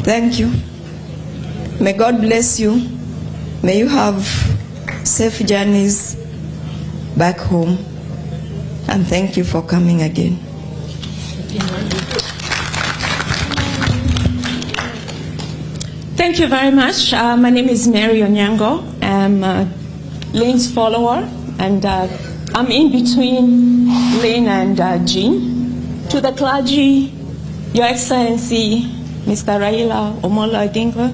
Thank you. May God bless you. May you have safe journeys back home. And thank you for coming again. Thank you very much. My name is Mary Onyango. I'm Lynn's follower, and I'm in between Lynn and Jean. To the clergy, Your Excellency, Mr. Raila Omolo Odinga,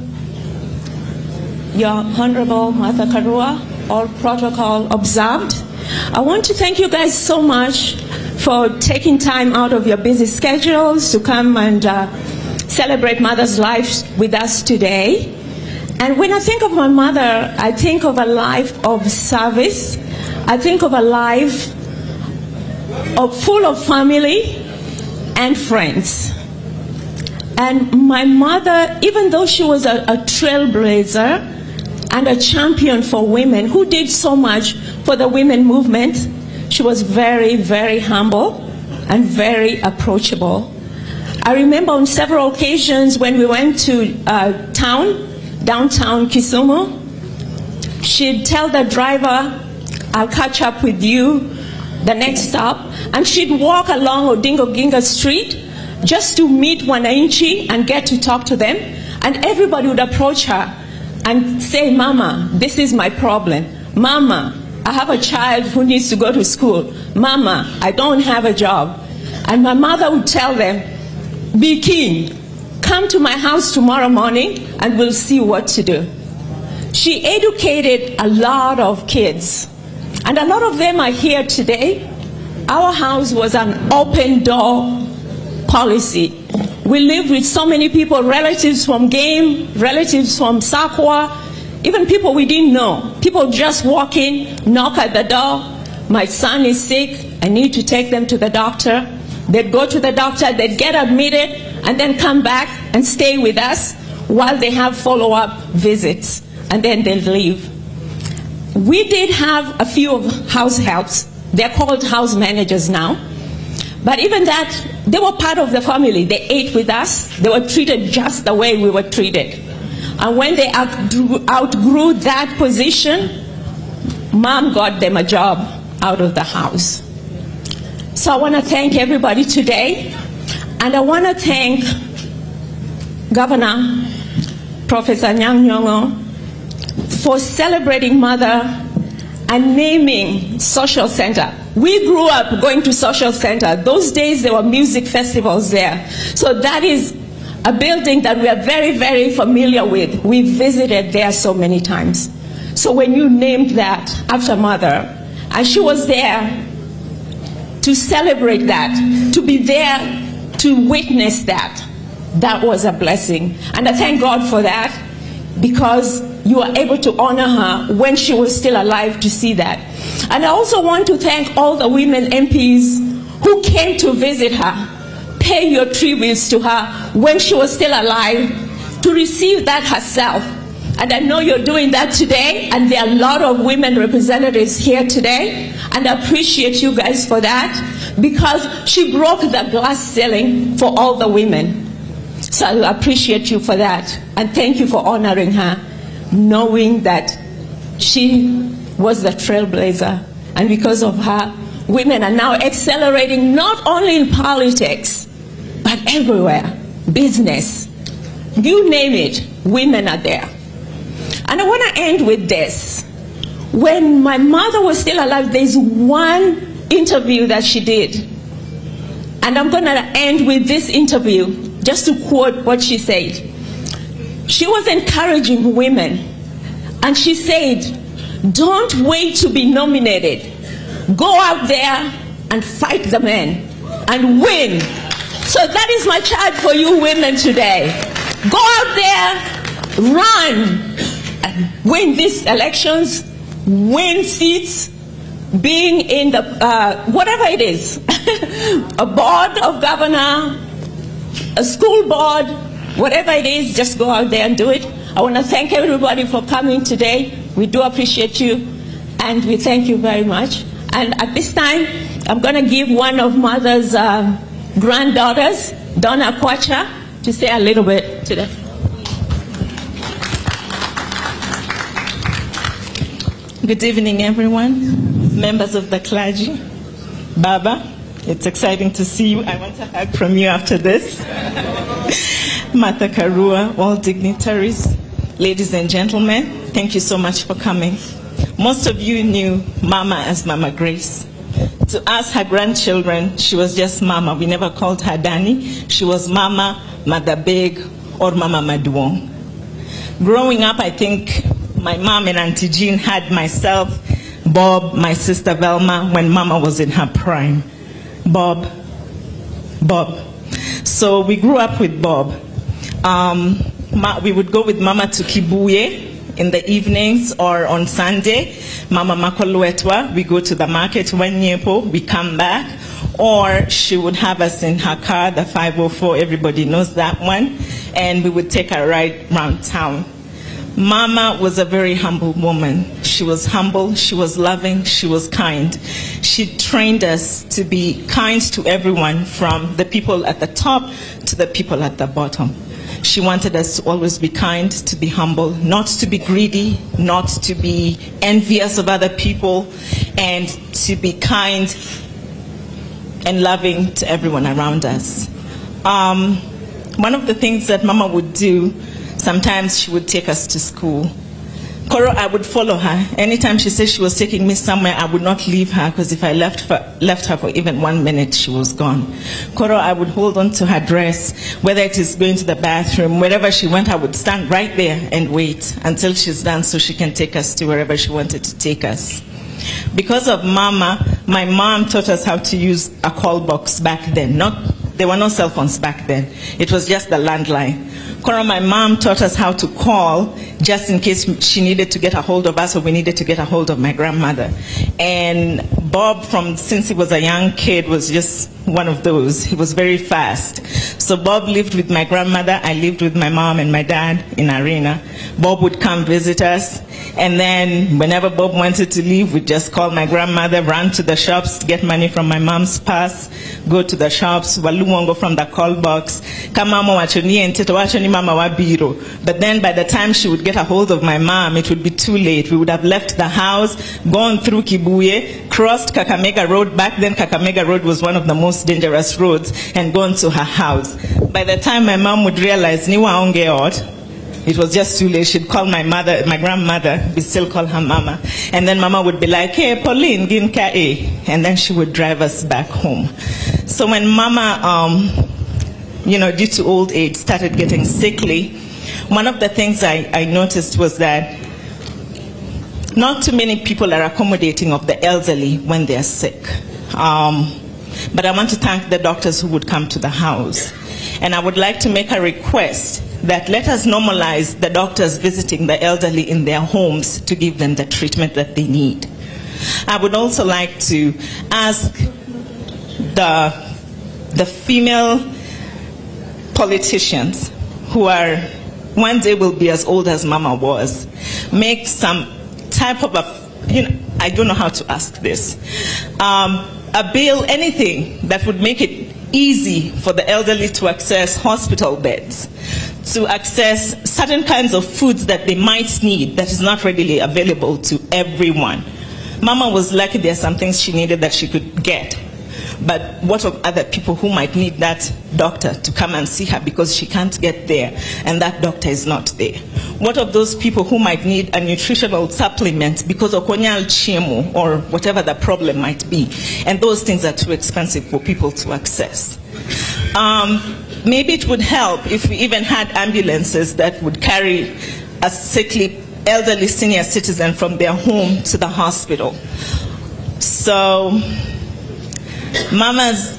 Your Honorable Martha Karua, all protocol observed. I want to thank you guys so much for taking time out of your busy schedules to come and celebrate Mother's life with us today. And when I think of my mother, I think of a life of service. I think of a life of full of family and friends. And my mother, even though she was a trailblazer and a champion for women, who did so much for the women movement, she was very, very humble and very approachable. I remember on several occasions when we went to town, downtown Kisumu, she'd tell the driver, "I'll catch up with you the next stop." And she'd walk along Odinga Oginga Street just to meet Wananchi and get to talk to them. And everybody would approach her and say, "Mama, this is my problem. Mama, I have a child who needs to go to school. Mama, I don't have a job." And my mother would tell them, "Be keen. Come to my house tomorrow morning and we'll see what to do." She educated a lot of kids, and a lot of them are here today. Our house was an open door policy. We lived with so many people, relatives from Game, relatives from Sakwa, even people we didn't know. People just walk in, knock at the door. "My son is sick, I need to take them to the doctor." They'd go to the doctor, they'd get admitted, and then come back and stay with us while they have follow-up visits, and then they'd leave. We did have a few of house helps. They're called house managers now. But even that, they were part of the family. They ate with us. They were treated just the way we were treated. And when they outgrew that position, Mom got them a job out of the house. So I want to thank everybody today. And I want to thank Governor Professor Anyang' Nyong'o for celebrating Mother and naming Social Center. We grew up going to Social Center. Those days there were music festivals there. So that is a building that we are very, very familiar with. We visited there so many times. So when you named that after Mother, and she was there to celebrate that, to be there to witness that, that was a blessing. And I thank God for that, because you were able to honor her when she was still alive to see that. And I also want to thank all the women MPs who came to visit her, pay your tributes to her when she was still alive, to receive that herself. And I know you're doing that today, and there are a lot of women representatives here today, and I appreciate you guys for that, because she broke the glass ceiling for all the women. So I appreciate you for that, and thank you for honoring her, knowing that she was the trailblazer, and because of her, women are now accelerating not only in politics, but everywhere, business, you name it, women are there. And I want to end with this. When my mother was still alive, there's one interview that she did. And I'm going to end with this interview, just to quote what she said. She was encouraging women, and she said, "Don't wait to be nominated. Go out there and fight the men and win." So that is my charge for you women today. Go out there, run, and win these elections, win seats, being in the, whatever it is, a board of governor, a school board, whatever it is, just go out there and do it. I want to thank everybody for coming today. We do appreciate you, and we thank you very much. And at this time, I'm going to give one of Mother's granddaughters, Donna Kwacha, to say a little bit today. Good evening, everyone, members of the clergy. Baba, it's exciting to see you. I want a hug from you after this. Martha Karua, all dignitaries, ladies and gentlemen, thank you so much for coming. Most of you knew Mama as Mama Grace. To us, her grandchildren, she was just Mama. We never called her Dani. She was Mama, Mother Big, or Mama Maduong. Growing up, I think my mom and Auntie Jean had myself, Bob, my sister Velma, when Mama was in her prime. Bob. So we grew up with Bob. We would go with Mama to Kibuye in the evenings or on Sunday. Mama Makolwetwa, we go to the market, Wenyepo, we come back. Or she would have us in her car, the 504, everybody knows that one, and we would take a ride round town. Mama was a very humble woman. She was humble, she was loving, she was kind. She trained us to be kind to everyone, from the people at the top to the people at the bottom. She wanted us to always be kind, to be humble, not to be greedy, not to be envious of other people, and to be kind and loving to everyone around us. One of the things that Mama would do, sometimes she would take us to school. Koro, I would follow her. Anytime she said she was taking me somewhere, I would not leave her, because if I left her for even 1 minute, she was gone. Koro, I would hold on to her dress, whether it is going to the bathroom, wherever she went, I would stand right there and wait until she's done so she can take us to wherever she wanted to take us. Because of Mama, my mom taught us how to use a call box back then. There were no cell phones back then. It was just the landline. Koro, my mom taught us how to call just in case she needed to get a hold of us or we needed to get a hold of my grandmother. And Bob, since he was a young kid, was just one of those. He was very fast. So Bob lived with my grandmother. I lived with my mom and my dad in Arena. Bob would come visit us. And then whenever Bob wanted to leave, we'd just call my grandmother, run to the shops to get money from my mom's purse, go to the shops, waluongo from the call box, kamamo wachoni entito wachoni mama wabiro. But then by the time she would get a hold of my mom, it would be too late. We would have left the house, gone through Kibuye, crossed Kakamega Road. Back then, Kakamega Road was one of the most dangerous roads, and gone to her house. By the time my mom would realize, niwa onge ot, it was just too late. She'd call my mother, my grandmother, we still call her Mama. And then Mama would be like, hey, Pauline, ginka e. And then she would drive us back home. So when Mama, due to old age, started getting sickly, one of the things I noticed was that not too many people are accommodating of the elderly when they're sick. But I want to thank the doctors who would come to the house. And I would like to make a request that let us normalize the doctors visiting the elderly in their homes to give them the treatment that they need. I would also like to ask the female politicians who are, one day will be as old as Mama was, make some type of a, I don't know how to ask this, a bill, anything that would make it easy for the elderly to access hospital beds, to access certain kinds of foods that they might need that is not readily available to everyone. Mama was lucky there are some things she needed that she could get. But what of other people who might need that doctor to come and see her because she can't get there and that doctor is not there? What of those people who might need a nutritional supplement because of okonyal chiemo or whatever the problem might be? And those things are too expensive for people to access. Maybe it would help if we even had ambulances that would carry a sickly elderly senior citizen from their home to the hospital. So Mama's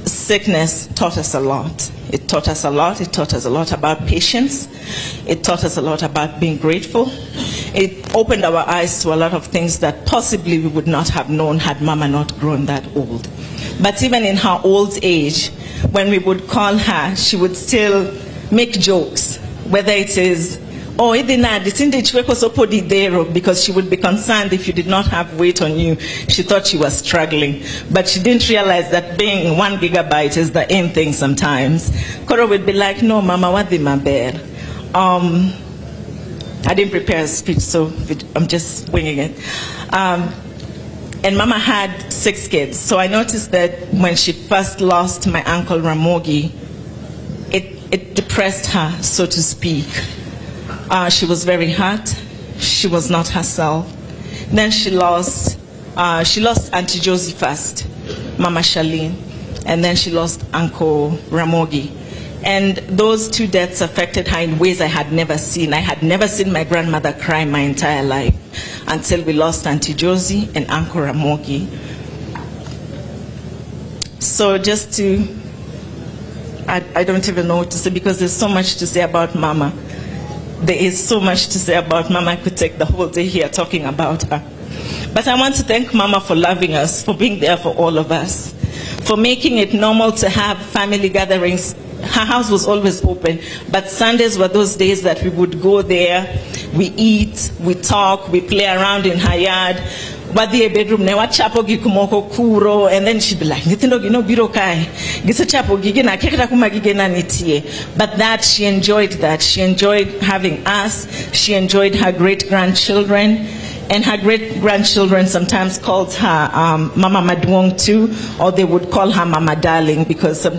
sickness taught us a lot. It taught us a lot. It taught us a lot about patience. It taught us a lot about being grateful. It opened our eyes to a lot of things that possibly we would not have known had Mama not grown that old. But even in her old age, when we would call her, she would still make jokes, whether it is, oh, because she would be concerned if you did not have weight on you. She thought she was struggling. But she didn't realize that being 1 gigabyte is the in thing sometimes. Koro would be like, no, Mama, what the maber? I didn't prepare a speech, so I'm just winging it. And Mama had 6 kids. So I noticed that when she first lost my uncle Ramogi, it depressed her, so to speak. She was very hurt. She was not herself. Then she lost Auntie Josie first, Mama Charlene, and then she lost Uncle Ramogi. And those 2 deaths affected her in ways I had never seen. I had never seen my grandmother cry my entire life until we lost Auntie Josie and Uncle Ramogi. So just to, I don't even know what to say, because there's so much to say about Mama. There is so much to say about Mama. I could take the whole day here talking about her. But I want to thank Mama for loving us, for being there for all of us, for making it normal to have family gatherings. Her house was always open, but Sundays were those days that we would go there, we eat, we talk, we play around in her yard. Wadhi e bedroom ne wachapo gik moko kuro, and then she'd be like, nyithindo gi nobiro kae, gisechapo gigena, akia kata kuma gigena nitie. But that, she enjoyed that. She enjoyed having us. She enjoyed her great-grandchildren. And her great-grandchildren sometimes called her Mama Maduong too, or they would call her Mama Darling, because the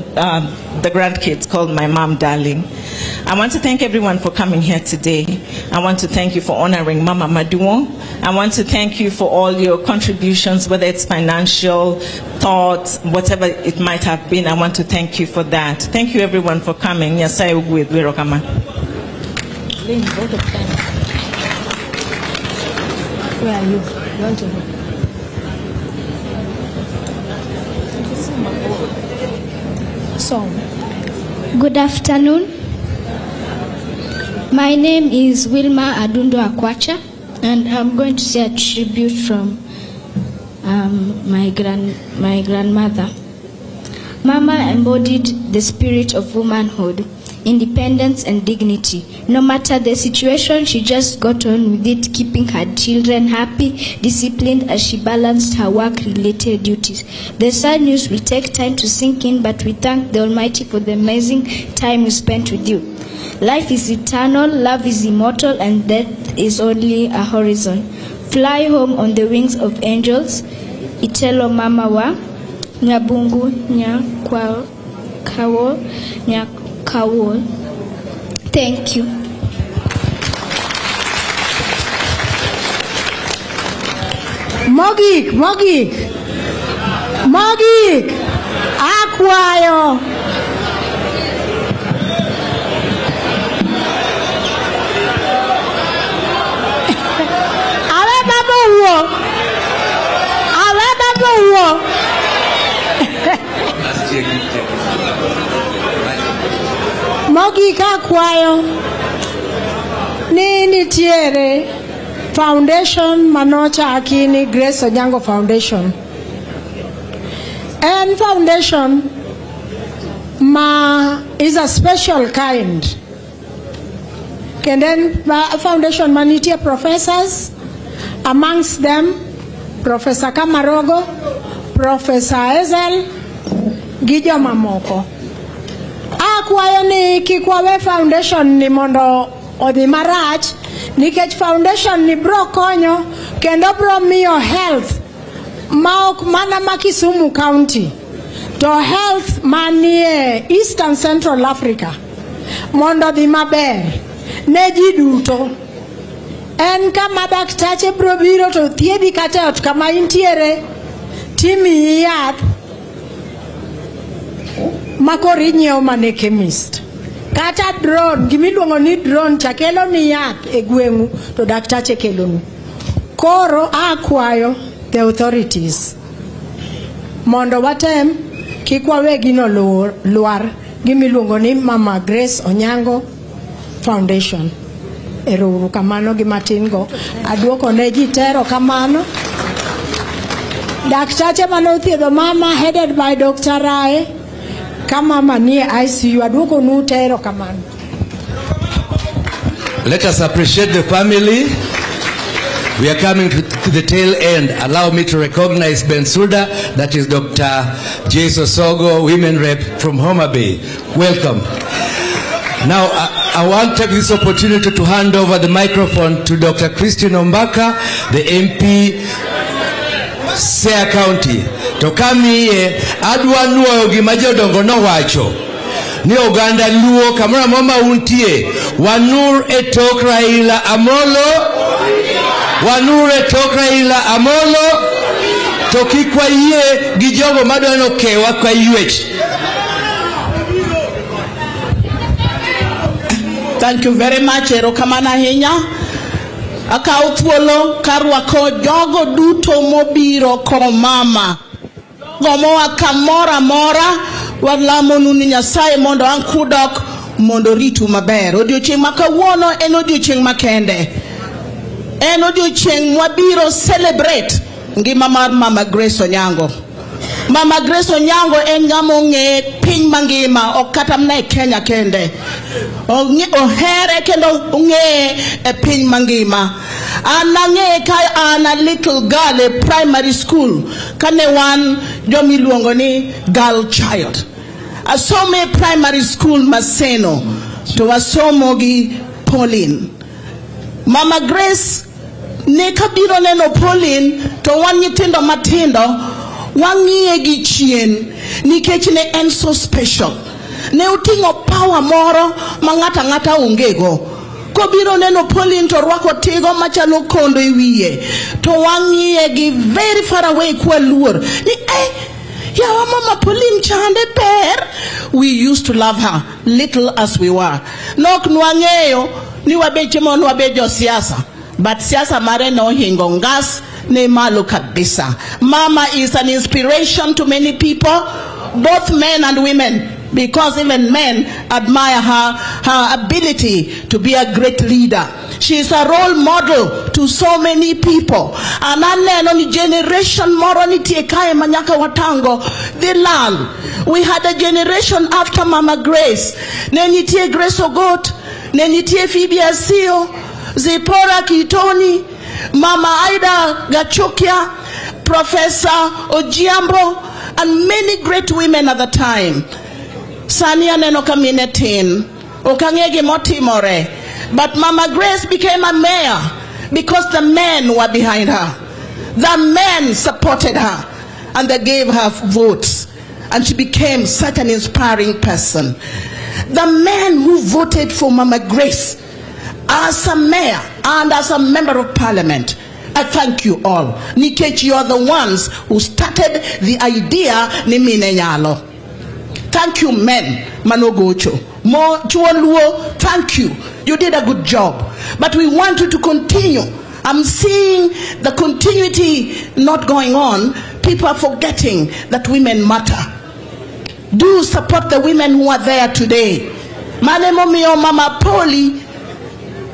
grandkids called my mom Darling. I want to thank everyone for coming here today. I want to thank you for honoring Mama Maduong. I want to thank you for all your contributions, whether it's financial, thoughts, whatever it might have been. I want to thank you for that. Thank you everyone for coming. Nyasaye ogwedhu, erokamano. Where are you? You want to go? Song. Good afternoon. My name is Wilma Adundo Akwacha, and I'm going to say a tribute from my grandmother. Mama embodied the spirit of womanhood, independence and dignity. No matter the situation, she just got on with it, keeping her children happy, disciplined as she balanced her work-related duties. The sad news will take time to sink in, but we thank the Almighty for the amazing time we spent with you. Life is eternal, love is immortal, and death is only a horizon. Fly home on the wings of angels. Itelo mama wa Nyabungu Nyakwawo Nyakawol. Thank you. Mogik, Mogik, Mogik, akwayo. Awe baba wuo. Awe baba wuo. Mogik akwayo ni nitiere foundation manochaki ni Grace Onyango Foundation. En foundation ma is a special kind. Kendo en foundation manitie professors, amongst them Professor Kamarogo, Professor Ezel gi jomamoko. Akwayo ni kik wawe foundation ni mondo odhi marach, nikech foundation ni bro konyo kendo bro miyo health ma ok mana ma Kisumu County to health manie East and Central Africa mondo odhi maber ne ji duto. En kama daktache bro biro to thiedhi kata ot kama intiere timiyi yath makoro inyiewo mana e chemist. Kata drone, gimiluongo ni drone cha kelo ni yath e gweng'u to daktache kelonu. Koro akwayo the authorities mondo watem kik wawe gino lwar, gimiluongo ni Mama Grace Onyango Foundation. Ero uru kamano gi matin go. Aduoko ne ji tero kamano. Daktache manothiedho mama headed by Dr. Rae kama mama nie ICU, aduoko nu tero kamano. Let us appreciate the family. We are coming to the tail end. Allow me to recognize Bensuda, that is Dr. Jason Sogo, women rep from Homa Bay. Welcome. Now, I want to take this opportunity to hand over the microphone to Dr. Christine Ombaka, the MP Siaya County. To kamiye adwa nuoyo gima jodongo nowacho ni oganda Luo kamoro amora ma untie, wanur e tok Raila Amolo, wanur e tok Raila Amolo, to kik wayie gi jogo madwa nokewa ka ywech. Thank you very much. Erokamano ahinya. Akawo thuolo karwako jogo duto mobiro ko mama. Jogo moa kamoro amora, walamonu ni Nyasaye mondo ang' kudok mondo ritu maber. Odiochieng' ma kawuono en odiochieng' makende. En odiochieng' mwabiro celebrate ngima mar Mama Grace Onyango. Mama Grace Onyango en ng'ama ong'e piny mangima, ok kata mana e Kenya kende. Ohere kendo ong'eye e piny mangima. An ang'eye ka an a little girl e primary school kane wan jomiluongo ni girl child. Asomo e primary school Maseno to wasomo gi Pauline. Mama Grace ne kabiro neno Pauline to wan nyithindo matindo wang'iye gi chien nikech ne en so special. Ne oting'o power moro ma ng'ato ang'ata onge go. Kobiro neno Pauline to rwako tigo machalo kondo e wiye to wang'iye gi very far away kwaluor ni yawa Mama Pauline chande ber. We used to love her little as we were. Nok nwang'eyo ni wabeche mondo wabed josiasa, but siasa mare nohingo ngas ne malo kabisa. Mama is an inspiration to many people, both men and women, because even men admire her ability to be a great leader. She is a role model to so many people. And aneno ni generation moro nitie kae manyaka watango dhi lal. We had a generation after Mama Grace. Ne nitie Grace Ogot, ne nitie Phoebe Asio, Zipporah Kitoni, Mama Ida Gachukia, Professor Ojiambo, and many great women at the time. Sani aneno ka mine tin, ok ang'e gimotimore. But Mama Grace became a mayor because the men were behind her. The men supported her and they gave her votes. And she became such an inspiring person. The men who voted for Mama Grace as a mayor and as a member of parliament, I thank you all. Nikech, you are the ones who started the idea ni mine nyalo. Thank you, men, manogocho. Mo Chuoluo, thank you. You did a good job. But we want you to continue. I'm seeing the continuity not going on. People are forgetting that women matter. Do support the women who are there today. Mane momiyo Mama Poli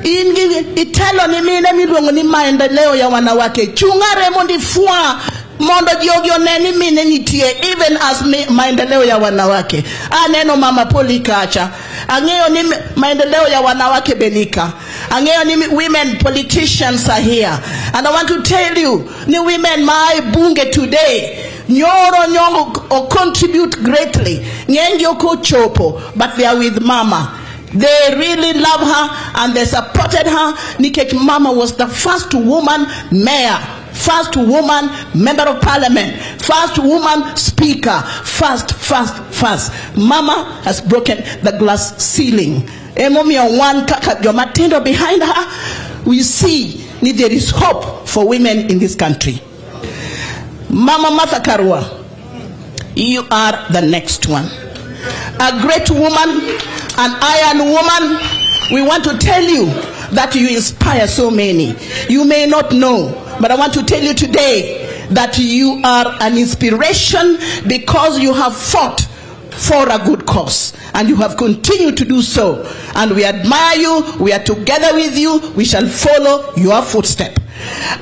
itelo ni mine miluongo ni maendeleo ya wanawake. Chungare mondo ifwa mondo jogi one ni mine nitie even as maendeleo ya wanawake. Aneno Mama Poli kacha. Ang'eyo ni maendeleo ya wanawake benika. Ang'eyo ni women politicians are here. And I want to tell you, ni women my bunge today, nyoro nyongo o contribute greatly. Ng'eny ok ochopo, but they are with Mama. They really love her and they supported her. Nikech Mama was the first woman mayor, first woman member of parliament, first woman speaker, first. Mama has broken the glass ceiling. Emomiyo wan kaka jomatindo behind her, we see that there is hope for women in this country. Mama Martha Karua, you are the next one. A great woman, an iron woman. We want to tell you that you inspire so many. You may not know, but I want to tell you today that you are an inspiration because you have fought for a good cause and you have continued to do so. And we admire you, we are together with you, we shall follow your footstep.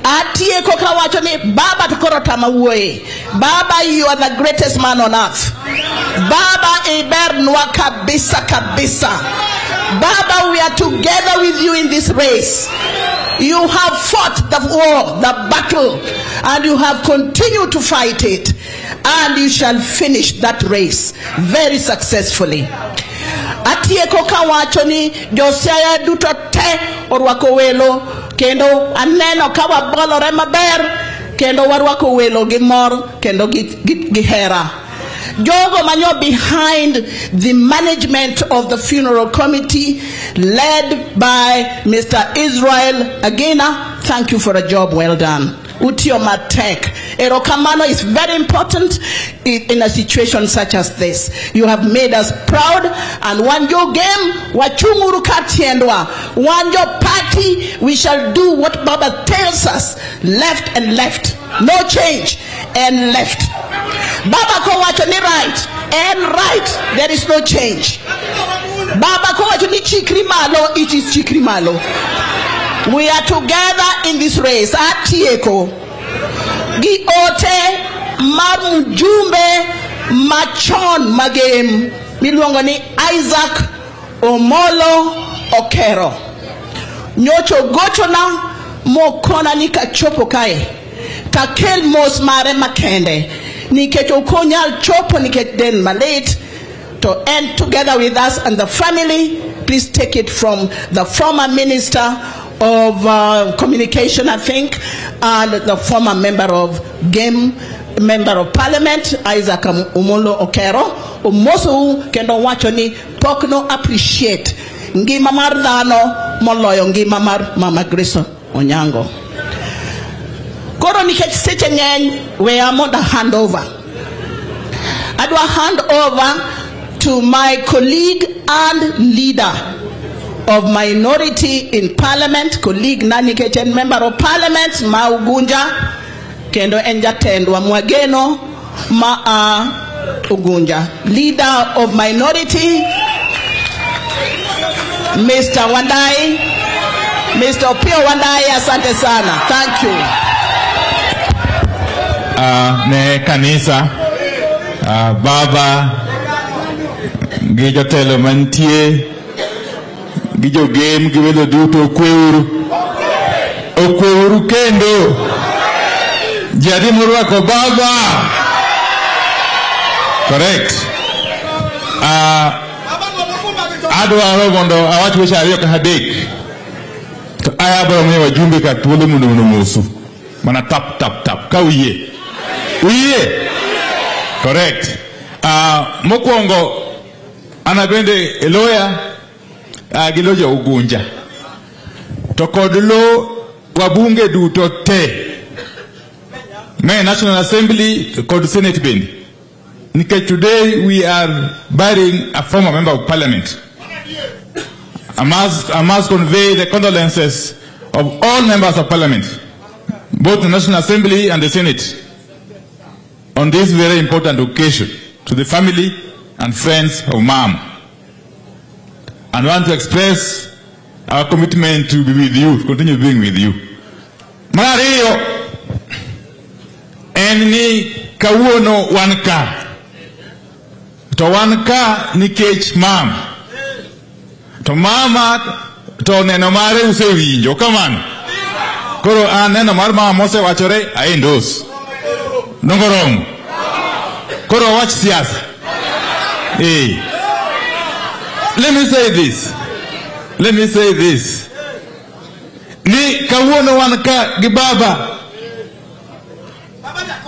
Atieko kawacho ni Baba to koro tama wuoye. Baba, you are the greatest man on earth. Baba, ibernwa kabisa kabisa. Baba, we are together with you in this race. You have fought the war, the battle, and you have continued to fight it. And you shall finish that race very successfully. Atieko kawacho ni josiaya duto te orwako welo kendo aneno ka wabolore maber kendo warwako welo gi mor kendo gi hera. Jogo manyo behind the management of the funeral committee led by Mr. Israel Agena, thank you for a job well done. Utio matek. Erokamano is very important in a situation such as this. You have made us proud, and wanjo game, wachunguru katiendwa, wanjo party, we shall do what Baba tells us, left and left. No change, and left. Baba kowacho ni right, and right, there is no change. Baba kowacho ni chikri malo, it is chikri malo. We are together in this race. Atieko gi ote mar mjumbe machon magem miluongo ni Isaac Omolo Okero. Nyocho gochona mokona ni kachopo kae takel mos mare makende nikech ok onyal chopo nikech den malit to end together with us and the family. Please take it from the former minister of communication, I think, and the former member of GAME, member of parliament, Isaac Omolo Okero. Omoso kendo wacho ni pok no appreciate ngima mar dhano moloyo ngima mar Mama Grace Onyango. Koro nikech seche ng'eny, we are mondo hand over. Adwa hand over to my colleague and leader of minority in parliament, colleague nani nikech member of parliament ma Ugunja, kendo en jatendwa mwageno ma a Ugunja. Leader of minority, Mr. Wandai, Mr. Opiyo Wandai, asante sana. Thank you. Ne kanisa, baba gi jotelo mantie gi jogem gi welo duto, okweuru. Okweuru kendo. Ji adi morwako baba? Correct. Adwaro mondo awach weche ariyo kata adek. To aya abiro miyo wajumbe ka thuolo mondo mosu. Mana tap tap tap. Ka uyie. Uyie. Correct. Mokwongo an bende e loya gi lo jo Ugunja. To kod lo wabunge duto te. Me National Assembly kod Senate bende. Nikech today we are burying a former member of parliament. I must convey the condolences of all members of parliament, both the National Assembly and the Senate, on this very important occasion to the family and friends of Mom. And want to express our commitment to be with you, to continue being with you. Mar ariyo, en ni kawuono wan ka. To wan ka nikech mama. To mama to neno mare usewinjo kamano. Koro an neno mar mama mosewachore a endorse. Dongo romo. Koro wach siasa. Eh. Let me say this. Let me say this. Ni kawuono wan ka gi baba.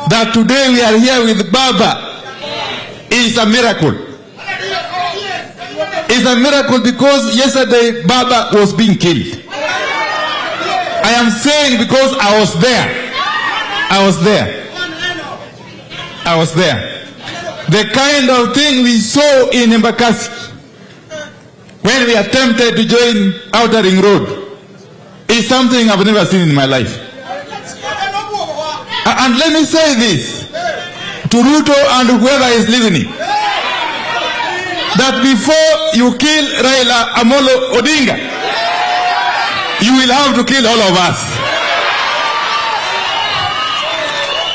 That today we are here with Baba is a miracle. It's a miracle because yesterday Baba was being killed. I am saying because I was there. I was there. I was there. The kind of thing we saw in Embakasi when we attempted to join Outer Ring Road is something I've never seen in my life. And let me say this to Ruto and whoever is listening, that before you kill Raila Amolo Odinga, you will have to kill all of us.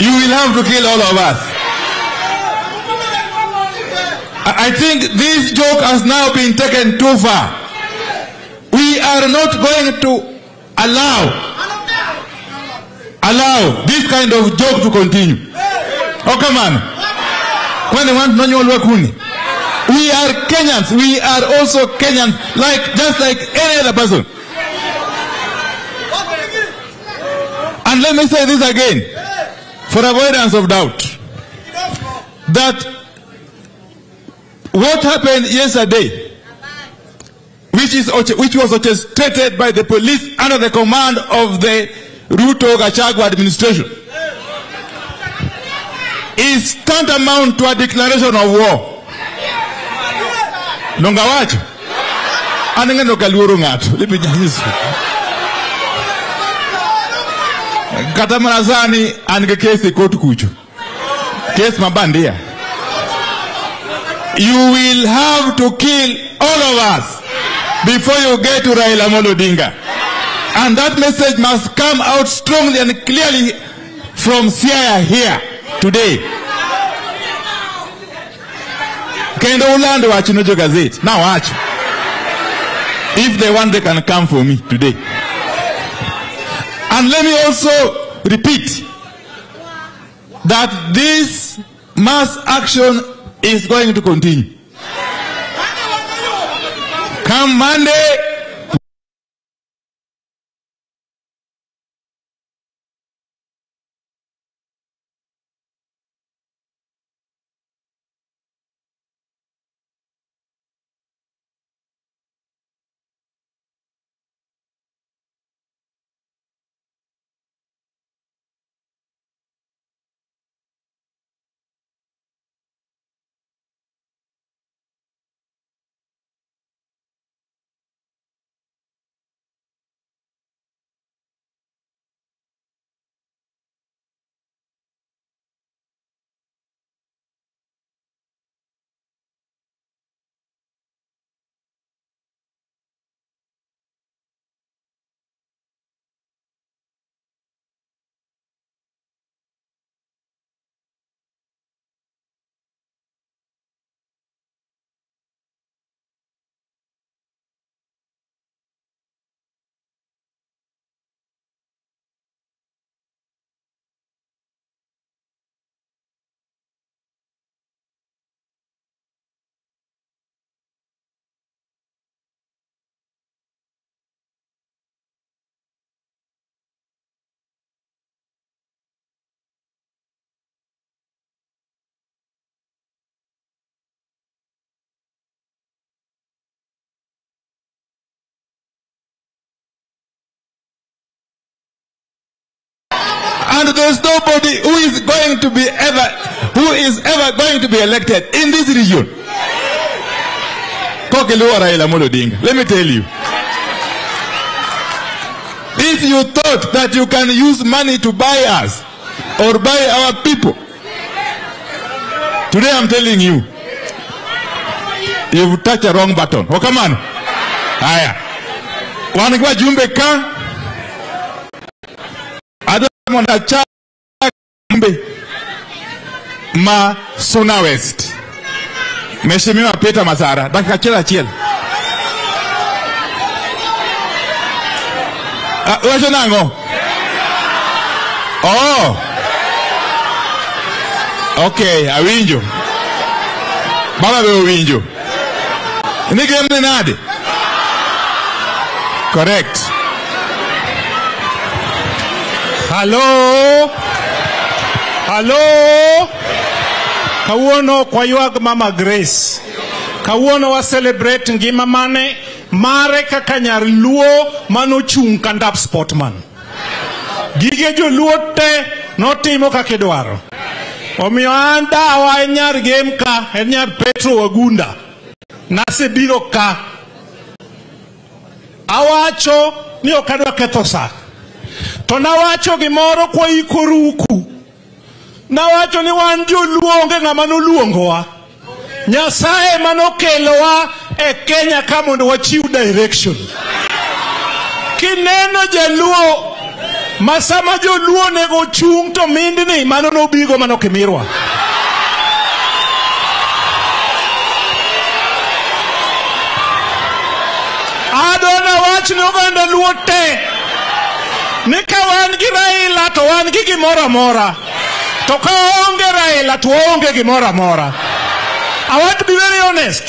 You will have to kill all of us. I think this joke has now been taken too far. We are not going to allow this kind of joke to continue. Oh, come on. We are Kenyans. We are also Kenyans, just like any other person. And let me say this again, for avoidance of doubt, that what happened yesterday, which was orchestrated by the police under the command of the Ruto Gachagua administration, is tantamount to a declaration of war. Nonga wacho? Anengeno kaluoro ng'ato. Let me just. Kata mana sani an gi case e court kucho. Case mabandia. You will have to kill all of us before you get to Raila Amolo Odinga. And that message must come out strongly and clearly from Siaya here today. Kendo ulando wachino jo gazette. Now watch. If they want, they can come for me today. And let me also repeat that this mass action is going to continue. Come Monday, and there's nobody who is going to be ever, who is ever going to be elected in this region. Kokeluo Raila Amolo Odinga. Let me tell you. If you thought that you can use money to buy us or buy our people, today I'm telling you, you've touched the wrong button. Oh, come on. Haya. Wanikuwa jumbe ka ma Suna West. Mheshimiwa Peter Masara, dakika achiel achiel. Wacho nang'o? Oh. Okay, awinjo. Baba be owinjo. Ni gemne nade? Correct. Hello? Hello? Kawuono ok waywag Mama Grace. Kawuono wa celebrate ngima mane mare kaka nyar Luo manochung' kandap Sportman. Gige joluo te notimo kaka idwaro. Omiyo an dawa en nyar Gem ka, en nyar Petro Wagunda. Nasebiro ka. Awacho ni ok adwa ketho sa. To nawacho gimoro kwa ikoruku. Nawacho ni wan joluo onge ng'ama noluongowa. Nyasaye manokelowa e Kenya ka mondo wachiw direction. Kineno jaluo ma sama joluo onego chung' to mindni mano nobigo manokimirwa. Adona wach ne oganda luo te ni ka wan gi Raila to wan gi gimoro amora. To ka onge Raila to waonge gimoro amora. I want to be very honest.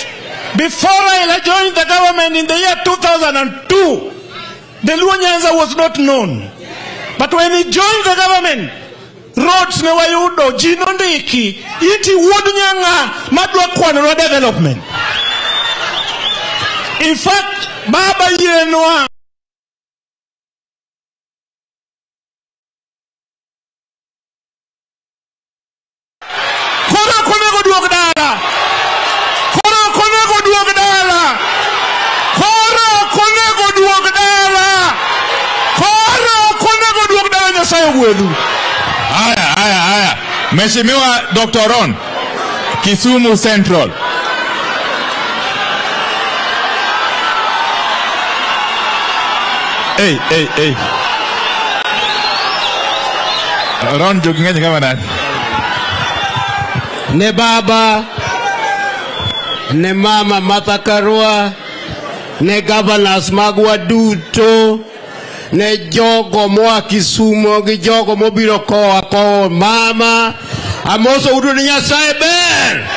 Before Raila joined the government in the year 2002, the Luo Nyanza was not known. But when he joined the government, roads ne wayudo, ji nondiki, iti wuod nyanga madwa kwano development. In fact, Baba yienwa koro ok onego duog dala. Koro ok onego duog dala. Koro ok onego duog dala. Koro ok onego duog dala. Nyasaye ogwedhu. Haya, haya, haya. Mheshimiwa Dr. Ron, Kisumu Central. Hey, hey, hey. Ron jogi ng'eny kama nani? Ne baba, ne mama Martha Karua, ne governors magwa duto, ne jogo moa Kisumo gi jogo mobiro koa kowo mama, amoso udu ni Nyasaye ber.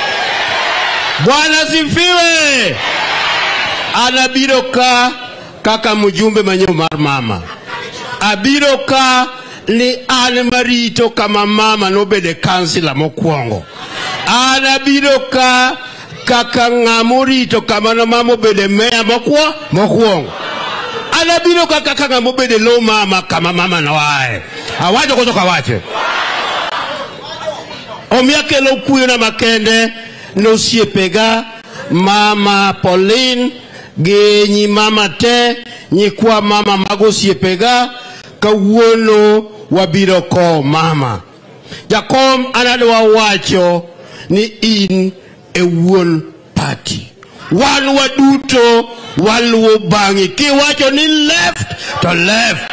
Bwana sifiwe. Anabiro ka kaka mjumbe manyeo mar mama. Abiro ka ni an marito kama mama nobede kansila mokwongo. An abiro ka kaka ng'ama orito kama no mama obede meya mokwongo. An abiro ka kaka ng'ama obede lo mama kama mama noaye. Awacho koso kawache? Omiyo akelo kuyona makende ne osiepega mama Pauline gi nyi mama te, nyikwa mama mag osiepega, kawuono wabiro kowo mama. Jakom, an adwa wacho ni in e wuon party. Wan waduto waluwo bang'i. Kiwacho ni left to left.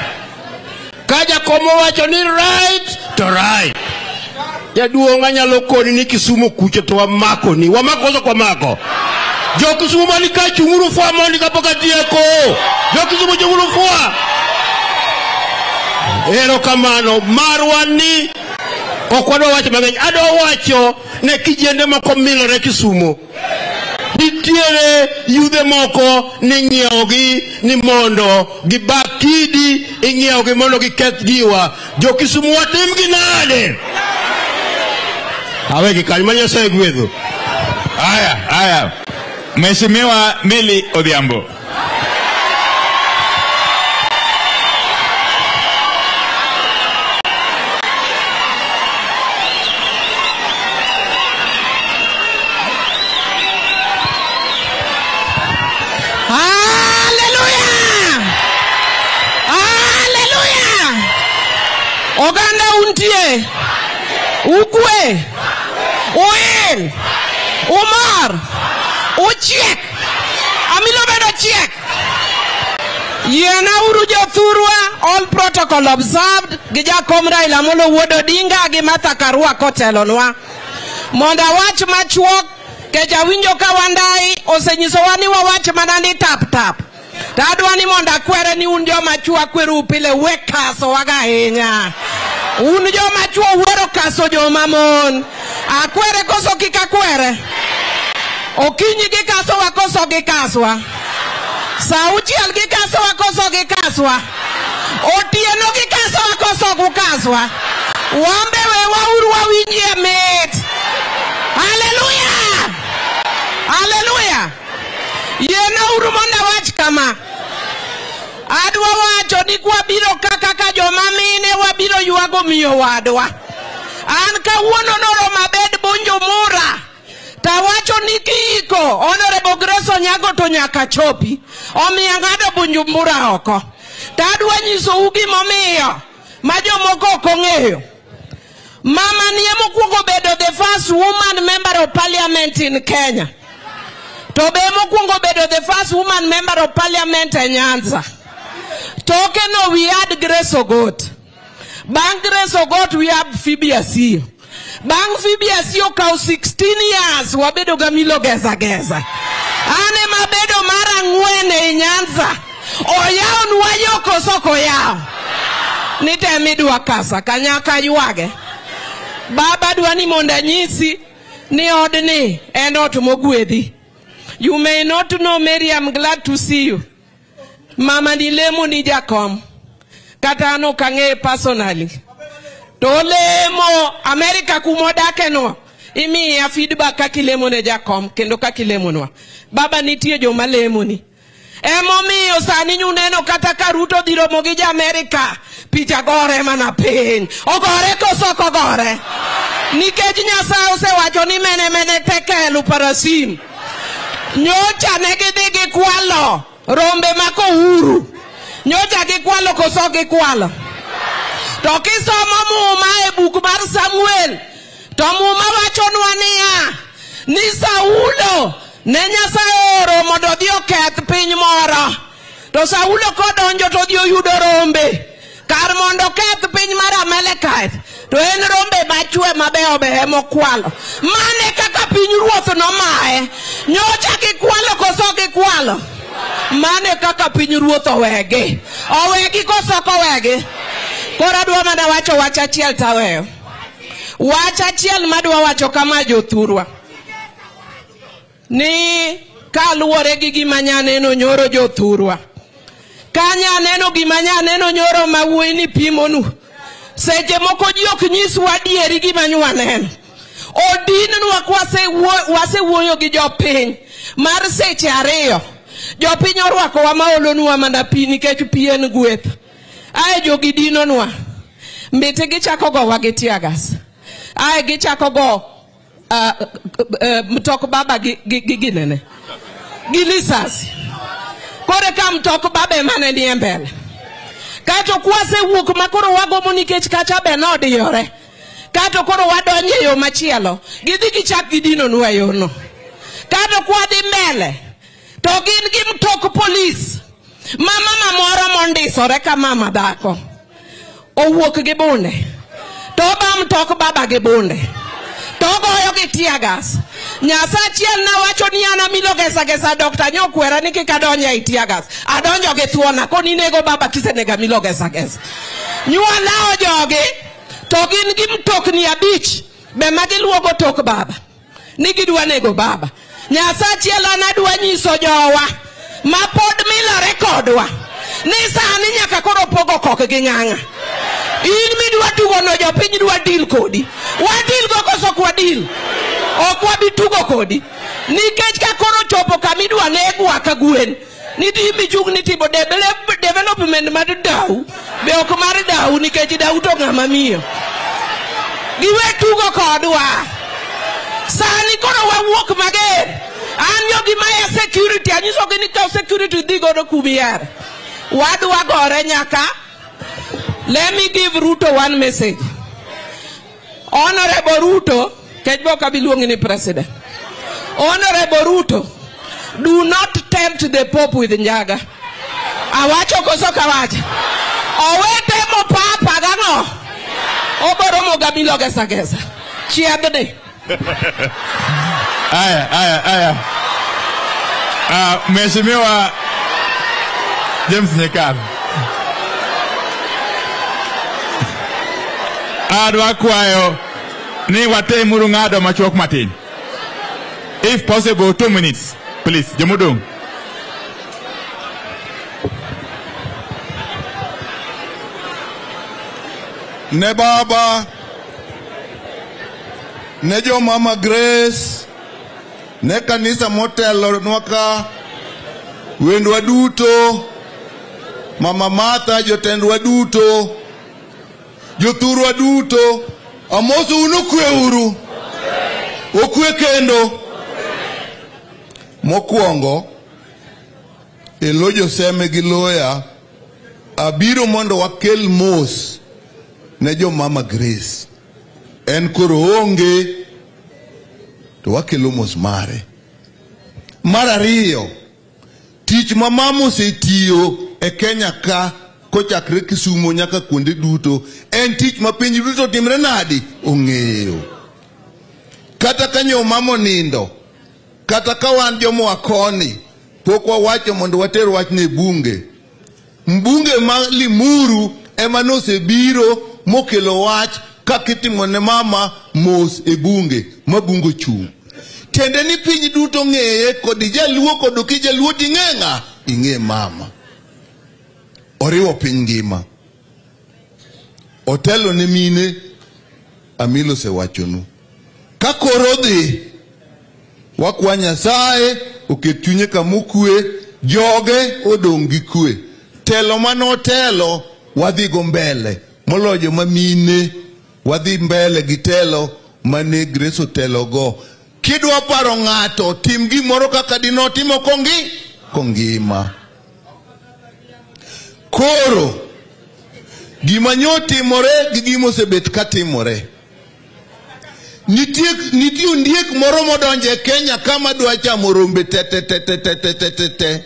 Ka jakom owacho ni right to right. Jaduong' anyalo koni ni Kisumu kucho to wamako ni. Wamako koso kwamako? Jo Kisumu mani ka chung'uru fwa mondi kapok atieko. Jo Kisumu chung'uru fwa. Erokamano marwa ni ok wadwa wacho mang'eny. Adwa wacho ne kijende moko milore Kisumu. Nitiere yudhe moko ni ng'iewogi ni mondo gibak kidi, ing'iewogi mondo giketh giwa. Jo Kisumu watim gi nade? Awegi kanyo ma Nyasaye gwedho. Haya, haya. Mheshimiwa Millie Odhiambo. Hallelujah! Hallelujah! Oganda untie, ukwe, oel, umar, uchiek, amilo bedo chiek. Yiena uru jothurwa, all protocol observed, gi jakom Raila Amolo Wuod Odinga gi Martha Karua kotelonwa. Mondo awach machuok, kech awinjo ka Wandai osenyisowa ni wawach mana ni tap tap. To adwa ni mondo akwere ni un joma chuo akwerou pile we kasowaga ahinya. Un joma chuo uhero kaso joma mon. Akwere koso kik akwere? Okinyi gikasowa koso gikaswa? Sa auchiel gikasowa koso gikaswa? Otieno gikasowa koso gukaswa? Wambe wewauru wawinjie mit. Hallelujah! Hallelujah! Yiena uru mondo awach kama. Adwa wacho ni kwabiro kaka ka joma mine wabiro ywago miyo wadwa. An kawuono noromo abed Bujumbura. Tawacho ni kiiko Honorable Grace Onyango to nyaka chopi. Omiyo ang'ado Bujumbura oko. Tadwa nyisou gimomiyo ma jomoko ok ong'eyo. Mama ni mokwongo bedo the first woman member of parliament in Kenya. To be mokwongo bedo the first woman member of parliament e Nyanza. Toke no we had Grace Ogot. Bang Grace Ogot we have Phoebe Asiyo. Bang Phoebe Asiyo kaw 16 years wabedo ga Milo Geza Geza. Ane mabedo mar ang'wen e Nyanza. Oyawnwa yo koso ok oyaw? Ni temidwa kasa kanyaka ywage. Baba dwa ni mondo anyisi Ni odni en ot mogwedhi. You may not know Mary, I'm glad to see you. Mama ni lemo ni jakom. Kata an ok ang'eye personally. To olemo America kumodake no. Imiya feedback kaka ilemo ne jakom kendo kaka ilemonwa. Baba nitie joma lemoni. Emomiyo sani nyuneno kata ka Ruto dhi romo gi ja Amerika, picha gore mana piny. Ogore koso ok ogore? Nikech Nyasaye osewacho ni mene mene tekelu parasim. Nyocha ne gidhi gikwalo rombe mak Uhuru. Nyocha gikwalo koso gikwalo? To kisomo Muma e buk mar Samuel, to Muma wachonwa niya, ni Saulo ne Nyasaye oro mondo odhi oketh piny moro. To Saulo kodonjo to odhi oyudo rombe. Kar mondo oketh piny mar Amalekite, to en rombe machwe mabeyo beyo emokwalo. Mane kaka piny ruoth nomaye. Nyocha gikwalo koso gikwalo? Mane kaka piny ruoth owegi. Owegi koso ok owegi? Koro adwa mana wacho wach achiel taweyo. Wach achiel madwa wacho kama jothurwa. Ni kaluwore gi gima nyaneno nyoro jothurwa. Ka nyaneno gima nyaneno nyoro ma wuoyi ni pimonu. Seche moko ji ok nyiswa adieri gima nywaneno. Odinwa wasewuoyo gi jopiny mar seche 2. Jopiny orwakowa ma olonwa mana pi nikech pi en gweth. Ae jogi dinonwa. Mbete gichako gowa gi tear gas. Ae gichako go mtok baba gi ginene. Gi lisasi. Kore ka mtok baba ema ne nie mbele. Kato kwasewuok ma koro wagomo nikech kacha be nodiyore. Kato koro wadonjo e yo machielo. Gidhi gichak gidinonwa e yorno. Kato kwadhi mbele, to gin gi mtok polis. Ma mama moro mondisore ka mama dhako. Owuok gi bunde. To oba mtok baba gi bunde. To ogoyo gi tear gas. Nyasachiel nawacho ni an amilo gesa gesa Dr. Nyokwera ni kik adonj ei tear gas. Adonjo gi thuona koni nego baba kisenego amilo gesa gesa. Nyuolao jogi to gin gi mtokni 5 be ma giluogo tok baba. Ni gidwa nego baba. Nyasachiel an adwa nyiso jowa ma pod milore kodwa ni sani nyaka koro pogo kok gi ng'ang'a. In midwa tugo no jopiny dwa deal kodi. Wadil go koso ok wadil? Ok wabi tugo kodi. Nikech ka koro chopo kamidwa negwa ka gwen, nitie michung' nitimo development mar dau, be ok mar dau nikech dau to ng'ama miyo. Giwe tugo kodwa. Sani koro wawuok mager. An jogi maya security, anyisogi ni kaw security dhi godo kumier. Wadwa gore nyaka. Let me give Ruto one message. Honorable Ruto, kech bok abi luongi ni president. Honorable Ruto, do not tempt the Pope with njaga. Awacho koso kawacho? Owete mo papa gang'o? Oboro mo gabilo gesa gesa. Chiedhni. Aya, aya, aya. Mheshimiwa James Nyikal. Adwa kwayo ni watemuru ng'ado machuok matin. If possible, 2 minutes, please. Jomodong. Ne baba, ne jo mama Grace, ne kanisa motelo nwaka, wendwa duto, mama Martha jotendwa duto, jothurwa duto, amoso un okwe uru, okwe kendo. Mokwongo, e lo joseme gi loya, abiro mondo wakel mos ne jo mama Grace. En koro onge, to wakelo mos mare. Mar ariyo, tich ma mama osetiyo e Kenya ka, kochakre Kisumo nyaka kuonde duto, en tich ma piny duto timre nadi? Ong'eyo. Kata ka nyo mama onindo, kata ka wan jomoa koni, pok wawacho mondo water wachni e bunge. Mbunge ma Limuru ema nosebiro mokelo wach kaka itimo ne mama mos e bunge. mabungo chung'. Tiende ni piny duto ng'eye kod jaluo kod ok jaluo ting'e ng'a? Ing'e mama. Oriwo piny ngima. Otelo ne mine, Amilo osewachonu. Ka koro dhi, wakwa Nyasaye oket chunye kamokwe, joge odong' gi kwe. Telo manotelo wadhi go mbele moloyo joma mine, wadhi mbele gi telo mane Grace otelo go. Kidwa paro ng'ato, tim gimoro kaka dinotimo kongima. Koro gima nyotimore gi gima osebet katimore. Nitie ondiek moro modonjo e Kenya kama dwa chamo rombe te te te te te te te te te.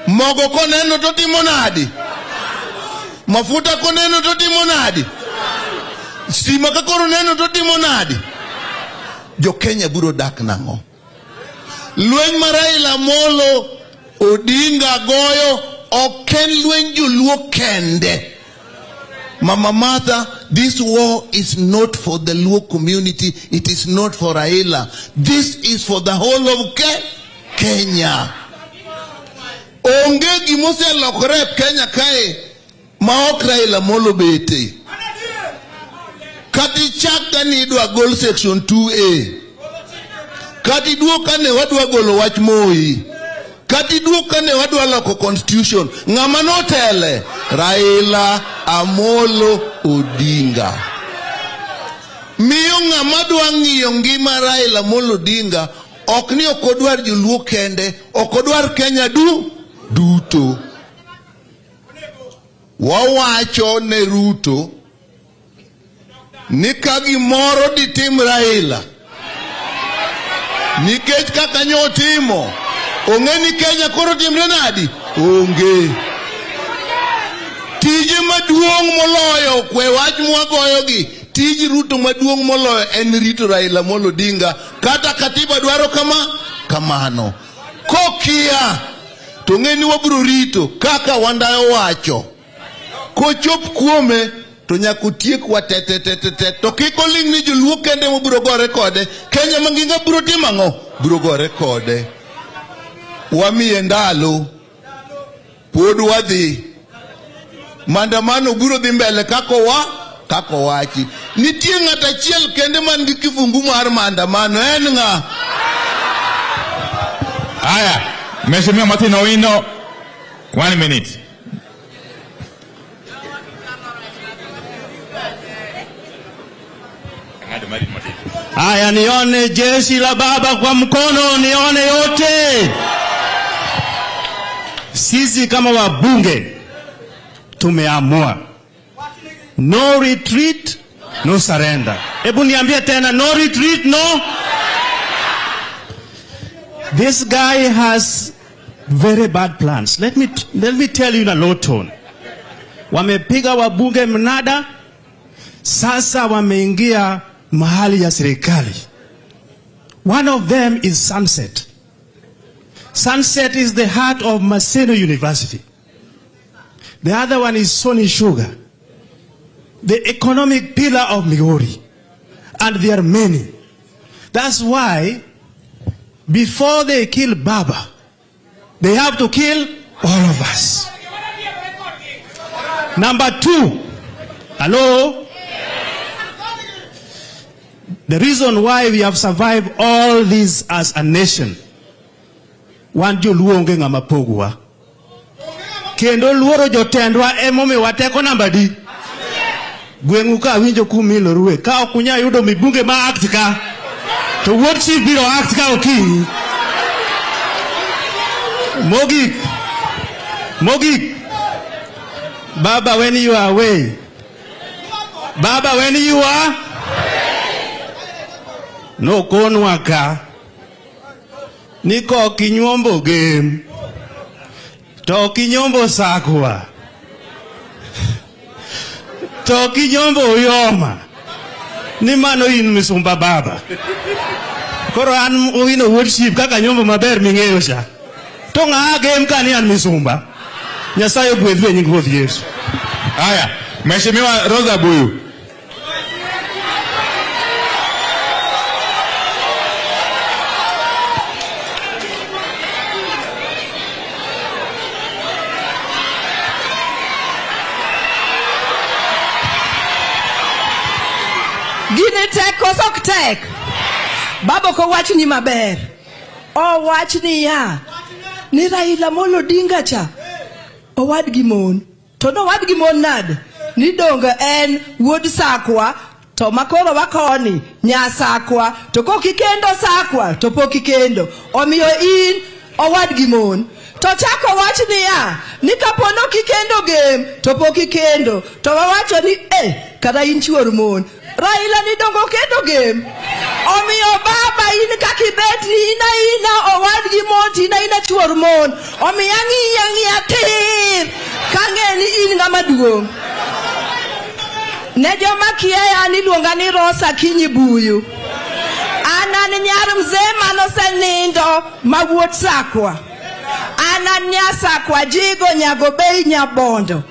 Mogo koneno to timo nadi? Mafuta koneno to timo nadi? Stima ka koro neno to timo nadi? Jo Kenya biro dak nang'o? Lweny mar Raila Amolo Odinga goyo ok en lweny joluo kende. Mama Martha, this war is not for the Luo community. It is not for Raila. This is for the whole of Kenya. Onge gimoselokore e Kenya kae ma ok Raila Amolo bete. Kata ichak ka ni idwa gol section 2A. Kata iduok ka ne wadwa golo wach Moi. Kata iduok ka ne wadwa loko constitution. Ng'ama notele? Raila Amolo Odinga. Miyo ng'ama dwa ng'iyo ngima Raila Amolo Odinga ok ni ok odwar joluo kende, ok odwar Kenya duto. Wawacho ne Ruto ni ka gimoro ditim Raila, nikech kaka nyotimo, ong'e ni Kenya koro timre nadi? Onge. Tije maduong' moloyo kwe wach mwagoyogi, tij Ruto maduong' moloyo en rito Raila Amolo Odinga kata katiba dwaro kama kamano. Kokia to ng'e ni wabiro rito kaka Wandayo wacho. Kochop kuome to nyaka otiek wa te te te te te. To kik oling' ni joluo kende mobiro gore kode. Kenya mangima biro timo ang'o? Biro gore kode. Wamiye ndalo, pod wadhi. Maandamano biro dhi mbele kaka owachi. Nitie ng'at achiel kende man gi kifungu mar maandamano, en ng'a? Haya, Mheshimiwa Martin Owino, 1 minute. Haya, nione jeshi la baba kwa mkono, nione yote. Sisi kama wabunge tumeamua no retreat, no surrender. Hebu niambie tena, no retreat, no. This guy has very bad plans. Let me tell you in a low tone. Wamepiga wabunge mnada, sasa wameingia mahali ya serikali. One of them is Sunset. Sunset is the heart of Maseno University. The other one is Sony Sugar, the economic pillar of Migori. And there are many. That's why before they kill Baba, they have to kill all of us. Number two, hello? The reason why we have survived all this as a nation, wan joluo onge ng'ama pogwa. Kendo luoro jotendwa emomiyo wateko namba di. Gweng'u ka winjo kumilorue, ka ok unyal yudo mibunge ma act ka, to wuod chief biro act ka okinyi. Mogik, Mogik, Baba when you are away, Baba when you are, no konwa ka, ni kok inyuombo Gem, to ok inyombo Sakwa, to ok inyombo Uyoma, ni mano in misumba Baba. Koro an Owino wuod chief kaka nyombo maber ming'eyo cha. To ng'a Gem ka ni an misumba. Nyasaye ogwedhu e nying Ruoth Yesu. Haya, Mheshimiwa Rosa Buyu. Koso ok tek? Baba ok owachni maber. Owach niya ni Raila Amolo Odinga cha owadgi mon. To nowadgi mon nade? Ni donge en wuod Sakwa to makoro wakoni nyasakwa to kok ikendo Sakwa to pok ikendo. Omiyo in owadgi mon. To chako wach niya ni kapo nok ikendo Gem to pok ikendo. To wawacho ni kata in chuor mon. Raila ni dongo kendo Gem. Omiyo baba in kaka ibet ni in aina owadgi mon to in aina chuor mon. Omiyo ang'iyi ang'iya tir kang'e ni in ng'ama duong'. Ne joma kia an iluonga ni Rosa Akinyi Buyu. An nyar mzee manosenindo ma wuod Sakwa. An nya Sakwa Jigo Nyagobei Nyabondo.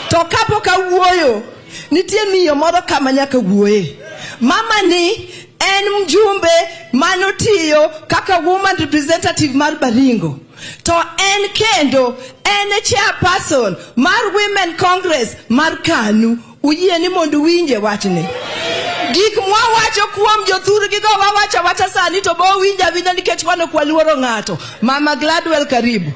To kapok awuoyo, nitie miyo moro kama nyaka wuoye. Mama ni en mjumbe manotiyo kaka woman representative mar Baringo. To en kendo en chairperson mar Women Congress mar KANU. Uyie ni mondo uwinje wachni. Gik mwawacho kuom jothurgi go wawacho awacha sani to bo winjo awinja nikech wan ok waluoro ng'ato. Mama Gladwell, karibu.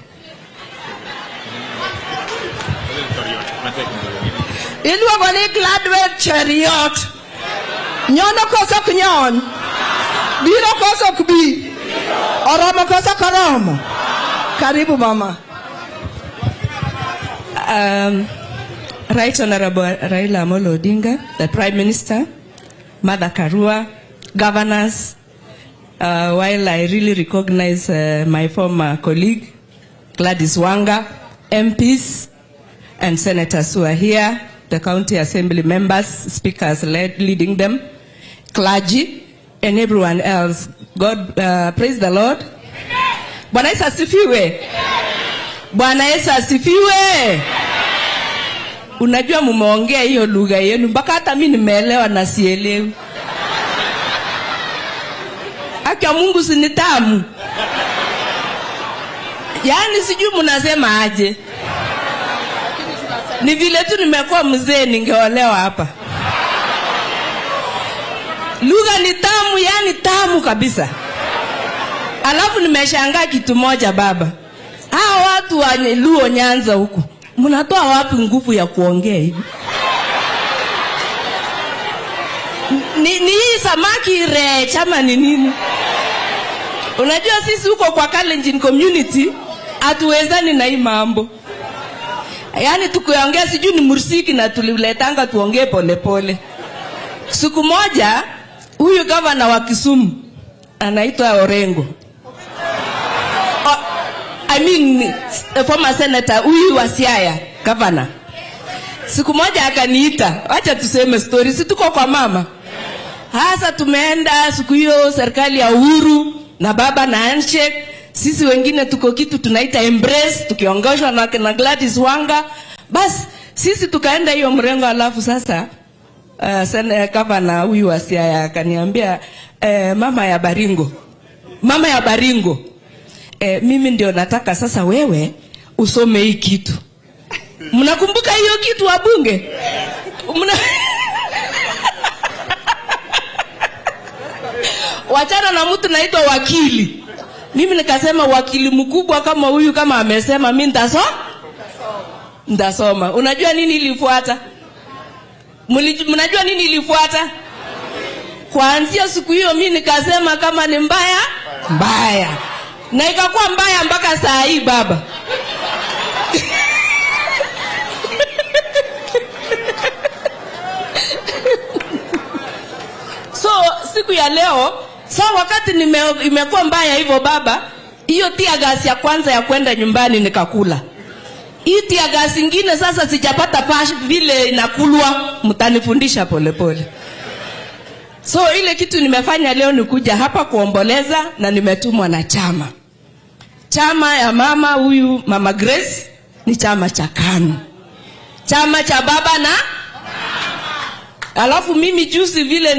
Iluongo ni Gladwell Cheriot. Nyono koso ok nyon? Biro koso ok bi? Oromo koso ok oromo? Karibu mama. Right Honorable Raila Amolo Odinga, the Prime Minister, Mother Karua, governors, while I really recognize my former colleague, Gladys Wanga, MPs and senators who are here, the county assembly members, speakers leading them, clergy, and everyone else. God, praise the Lord. Bwana Yesu asifiwe. Bwana Yesu asifiwe. Unajua mumeongea hiyo lugha yenu mpaka hata mimi nimeelewa na sielewi. Haki ya Mungu si ni tamu. Yaani sijui mnasema aje. Ni vile tu nimekuwa mzee ningeolewa hapa. Lugha ni tamu, yani tamu kabisa. Alafu nimeshangaa kitu moja baba. Hao watu wa Luo Nyanza huku, mnatoa wapi nguvu ya kuongea hivi? Ni hii samaki rech ama ni nini? Unajua sisi huko kwa Kalenjin community hatuwezani na hii mambo. Yaani tukiongea sijui ni mursiki na tuliletanga tuongee pole pole. Siku moja huyu governor wa Kisumu anaitwa Orengo. I mean former senator huyu wa Siaya governor. Siku moja akaniita, acha tuseme story, si tuko kwa mama. Hasa tumeenda siku hiyo serikali ya Uhuru na baba na handshake, sisi wengine tuko kitu tunaita embrace tukiongozwa na Gladys Wanga. Bas sisi tukaenda hiyo mrengo, alafu sasa governor huyu wa Siaya akaniambia, mama ya Baringo. Mama ya Baringo. Mimi ndio nataka sasa wewe usome hii kitu. Mnakumbuka hiyo kitu wabunge? Wachana na mtu naitwa wakili. Mimi nikasema wakili mkubwa kama huyu kama amesema mimi nitasoma. Unajua nini ilifuata? Mnajua nini ilifuata? Kuanzia siku hiyo mimi nikasema kama ni mbaya, mbaya. Na ikakuwa mbaya mpaka saa hii baba. So siku ya leo, so wakati imekuwa mbaya hivyo baba, hiyo tear gas ya kwanza ya kwenda nyumbani nikakula. Hii tear gas nyingine sasa sijapata vile inakulwa, mtanifundisha pole pole. So ile kitu nimefanya leo ni kuja hapa kuomboleza na nimetumwa na chama. Chama ya mama huyu Mama Grace ni chama cha KANU. Chama cha baba na alafu mimi juzi vile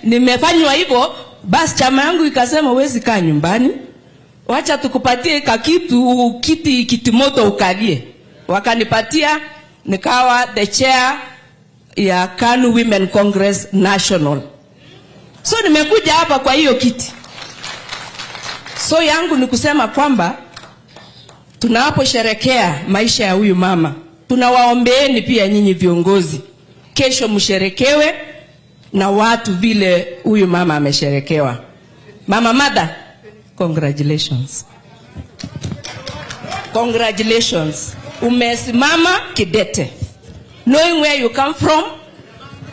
nimefanywa hivyo, basi chama yangu ikasema huwezi kaa nyumbani. Wacha tukupatie kakitu kiti kitimoto ukalie. Wakanipatia nikawa the chair ya KANU Women Congress National. So nimekuja hapa kwa hiyo kiti. So yangu ni kusema kwamba tunaposherekea maisha ya huyu mama, tunawaombeeni pia nyinyi viongozi, kesho msherekewe na watu vile huyu mama amesherekewa. Mama Mother, congratulations. Congratulations. Umesimama kidete. Knowing where you come from,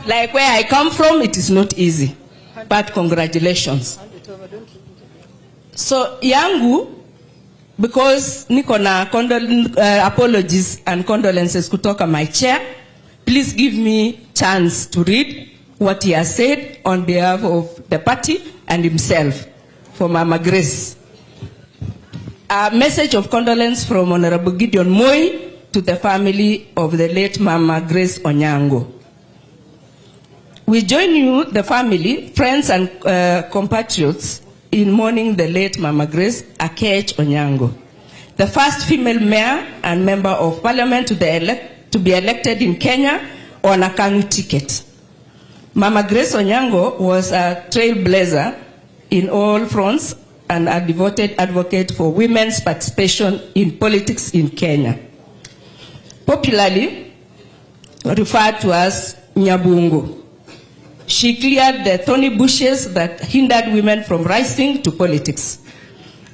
like where I come from, it is not easy. But congratulations. So yangu, because niko na apologies and condolences kutoka my chair, please give me chance to read what he has said on behalf of the party and himself for Mama Grace. A message of condolence from Honorable Gideon Moi to the family of the late Mama Grace Onyango. We join you, the family, friends and compatriots, in mourning the late Mama Grace Akech Onyango, the first female mayor and member of parliament to be elected in Kenya on a KANU ticket. Mama Grace Onyango was a trailblazer in all fronts and a devoted advocate for women's participation in politics in Kenya. Popularly referred to as Nyabungu. She cleared the thorny bushes that hindered women from rising to politics.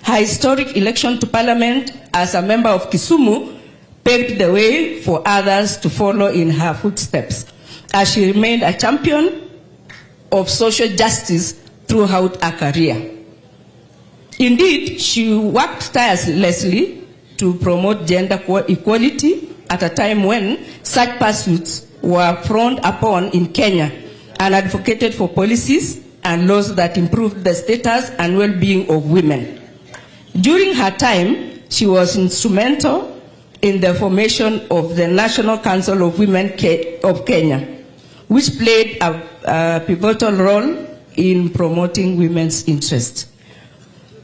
Her historic election to parliament as a member of Kisumu paved the way for others to follow in her footsteps, as she remained a champion of social justice throughout her career. Indeed, she worked tirelessly to promote gender equality at a time when such pursuits were frowned upon in Kenya, and advocated for policies and laws that improved the status and well-being of women. During her time, she was instrumental in the formation of the National Council of Women of Kenya, which played a pivotal role in promoting women's interests.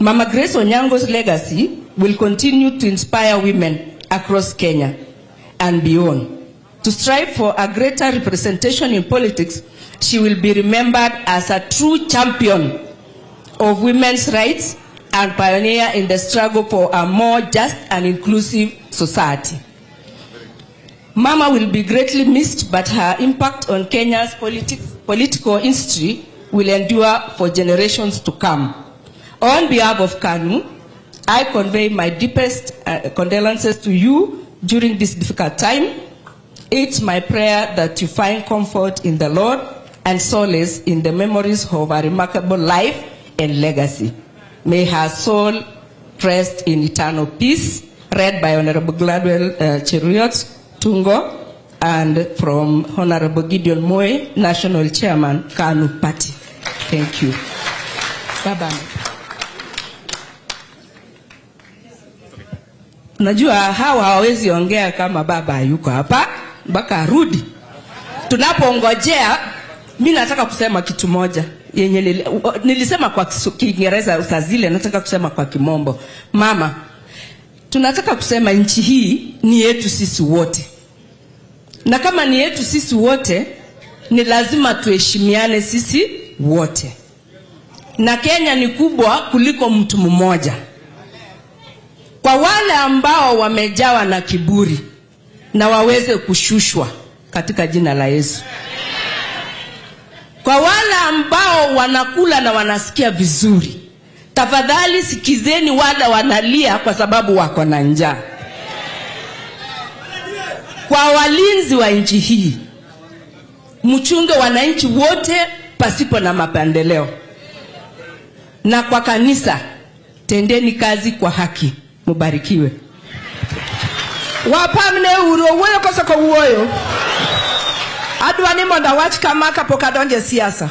Mama Grace Onyango's legacy will continue to inspire women across Kenya and beyond to strive for a greater representation in politics. She will be remembered as a true champion of women's rights and pioneer in the struggle for a more just and inclusive society. Mama will be greatly missed, but her impact on Kenya's political history will endure for generations to come. On behalf of KANU, I convey my deepest condolences to you during this difficult time. It's my prayer that you find comfort in the Lord and solace in the memories of her remarkable life and legacy. May her soul rest in eternal peace. Read by Honorable Gladwell Cheruiyot Tungo and from Honorable Gideon Moi, National Chairman, KANU Party. Thank you. Bye-bye. Najua hawa hawawezi ongea kama baba yuko hapa mpaka arudi. Tunapongojea, mimi nataka kusema kitu moja yenye nilisema kwa Kiingereza saa zile, nataka kusema kwa Kimombo. Mama, tunataka kusema nchi hii ni yetu sisi wote. Na kama ni yetu sisi wote, ni lazima tuheshimiane sisi wote. Na Kenya ni kubwa kuliko mtu mmoja. Kwa wale ambao wamejawa na kiburi, na waweze kushushwa katika jina la Yesu. Kwa wale ambao wanakula na wanasikia vizuri, tafadhali sikizeni wale wanalia kwa sababu wako na njaa. Kwa walinzi wa nchi hii, mchunge wananchi wote pasipo na mapendeleo. Na kwa kanisa, tendeni kazi kwa haki. Mubarikiwe. Wapamne uro wuoyo koso ko wuoyo. Adwa ni mondo awach kama kapok adonjo e siasa.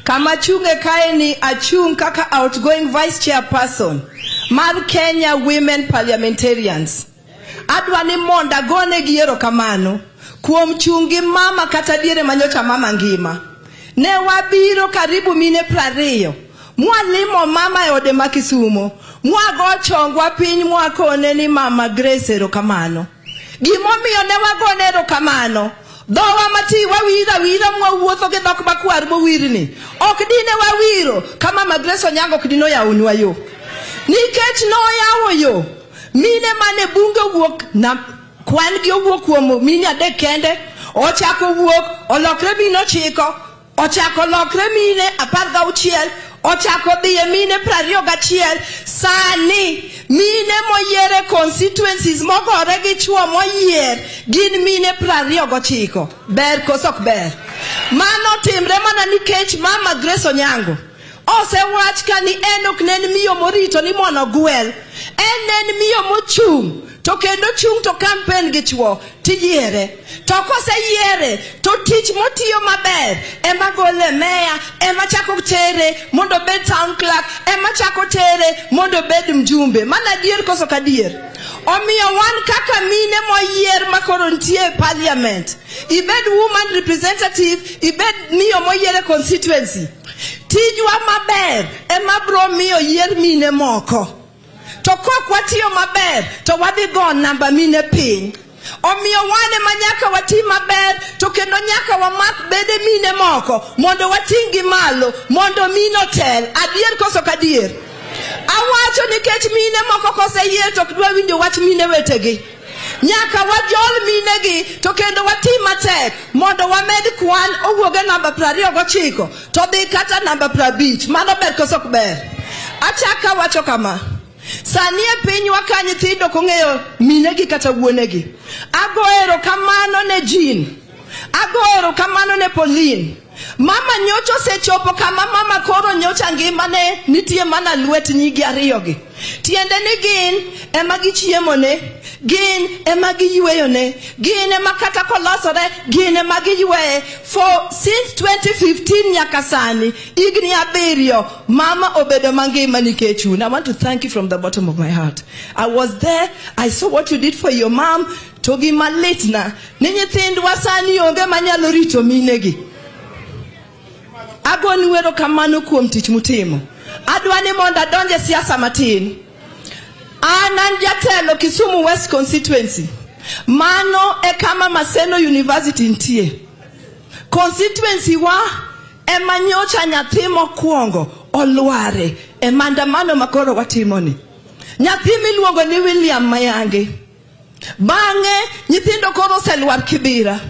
Kama achung'e kae ni achung' kaka outgoing vice chairperson mar Kenya Women Parliamentarians. Adwa ni mondo agone gi erokamano kuom chung' gi mama kata diere manyocha mama ngima. Ne wabiro karibu mine 20 mwalimo mama e ode ma Kisumo, mwago chongwa piny mwakone ni Mama Grace erokamano. Gimomiyo ne wagone erokamano, Dhowa mati wawira awira mwawuotho gi dhok makwar mowirni. Ok dine wawiro ka Mama Grace Onyango ok dine oyawonwa yo. Nikech noyawo yo, mine mane bunge owuok na kwan gi owuok kuom mine 3 kende, ochako wuok olokre mine 9, ochako olokre mine 16, ochako dhi e mine 21. Sani mine moyier e constituencies mogore gi chuo moyier gin mine 29. Ber koso ok ber? Mano timre mana nikech Mama Grace Onyango osewach ka ni en ok ne en miyo morito ni mondo ogwel, en ne en miyo mochung' to kendo chung' to campaign gi chuo tiyiere. To koseyiere to tich motiyo maber ema gole meya, ema chako tere mondo obed town clerk, ema chako tere mondo obed mjumbe. Mano adier koso ok adier? Omiyo wan kaka mine moyier makoro nitie e parliament, ibed woman representative, ibed miyo moyier e constituency, tijwa maber ema bro miyo yier mine moko. To kok watiyo maber to wadhi go namba mine piny. Omiyo wan ema nyaka wati maber to kendo nyaka wamak bede mine moko mondo wating' gi malo mondo mine otel. Adier koso ok adier? Awacho nikech mine moko koseyier to ok dwa winjo wach mine wetegi. Nyaka wajol minegi to kendo wati matek mondo wamed kwan owuog e namba 29 to dhi kata namba 50. Mano ber koso ok ber? Achako awacho kama. Sani e pinywa ka nyithindo ok ong'eyo minegi kata wuonegi. Ago erokamano ne Jean. Ago erokamano ne Pauline. Mama nyocha osechopo kama mama koro nyocha ngimane nitie mana lwet nyigi ariyogi. Tiende ni gin ema gichiemone, gin ema giyweyone, gin ema kata kolosore, gin ema giyweye. For since 2015 nyaka sani, higni 7, mama obedo mangima nikech un. I want to thank you from the bottom of my heart. I was there, I saw what you did for your mom. To gima litna, ni nyithindwa sani onge manyalo rito minegi. Agoni erokamano kuom tich mutimo. Adwa ni mondo adonje siasa matin. An an jatelo Kisumu West constituency. Mano e kama Maseno University nitie. Constituency wa ema nyocha nyathi mokwongo olware e maandamano makoro watimoni. Nyathi miluongo ni William Mayange. Bang'e nyithindo koro oselwar Kibera.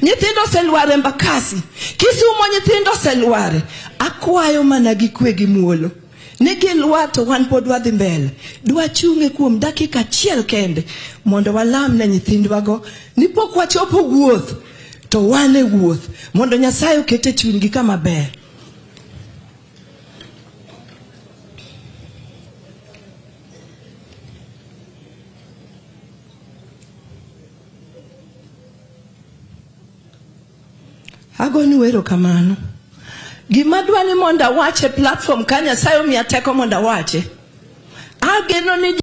Nyithindo oselwar Embakasi. Kisumo nyithindo oselware. Akwayo mana gi kwe gi muolo. Ni gilwar to wan pod wadhi mbele. Dwachung'e kuom dakika achiel kende mondo walam ne nyithindwago ni pok wachopo wuoth to wan e wuoth mondo Nyasaye oket e chunygi kama ber. Agoni erokamano. Gima dwa ni mondo awache platform ka Nyasaye omiya teko mondo awache. Ageno ni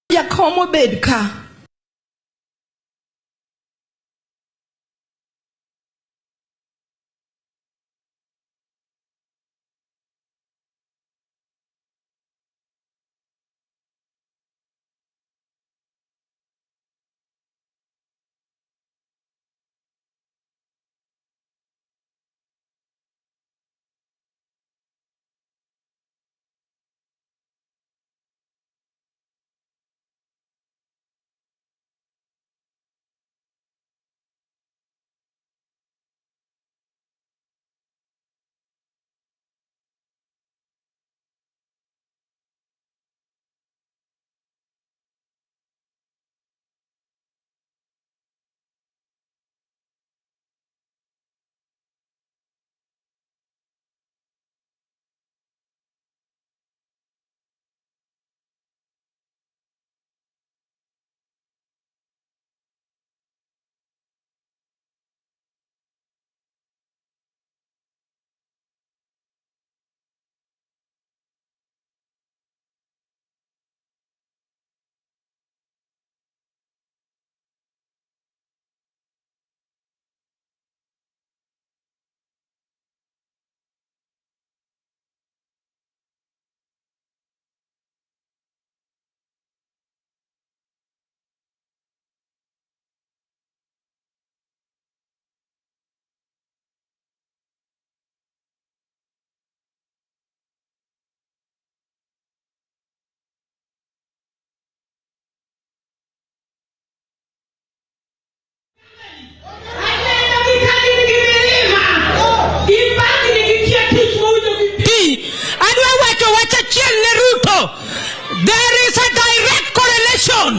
Jakom obed ka. Adwa wacho wach achiel ne Ruto. There is a direct correlation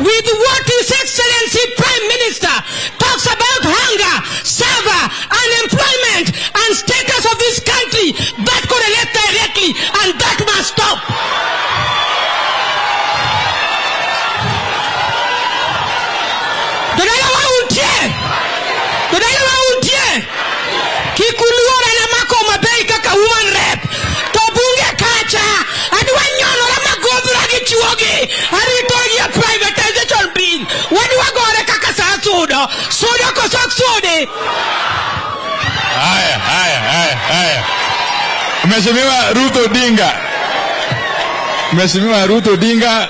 with what His Excellency Prime Minister talks about hunger, server, unemployment, and status of this country. That correlates directly, and that must stop. Dodala wa untie. Dodala wa untie. Kikuluora na mako mabei kaka woman rep. To bunge kacha. Adwa nyono la magodhra gi chuogi. Arito gi a privatization bill. Wadwa gore kaka sa sudo. Sudo koso ok sudi. Haya, haya, haya, haya. Mheshimiwa Ruth Odinga. Mheshimiwa Ruth Odinga.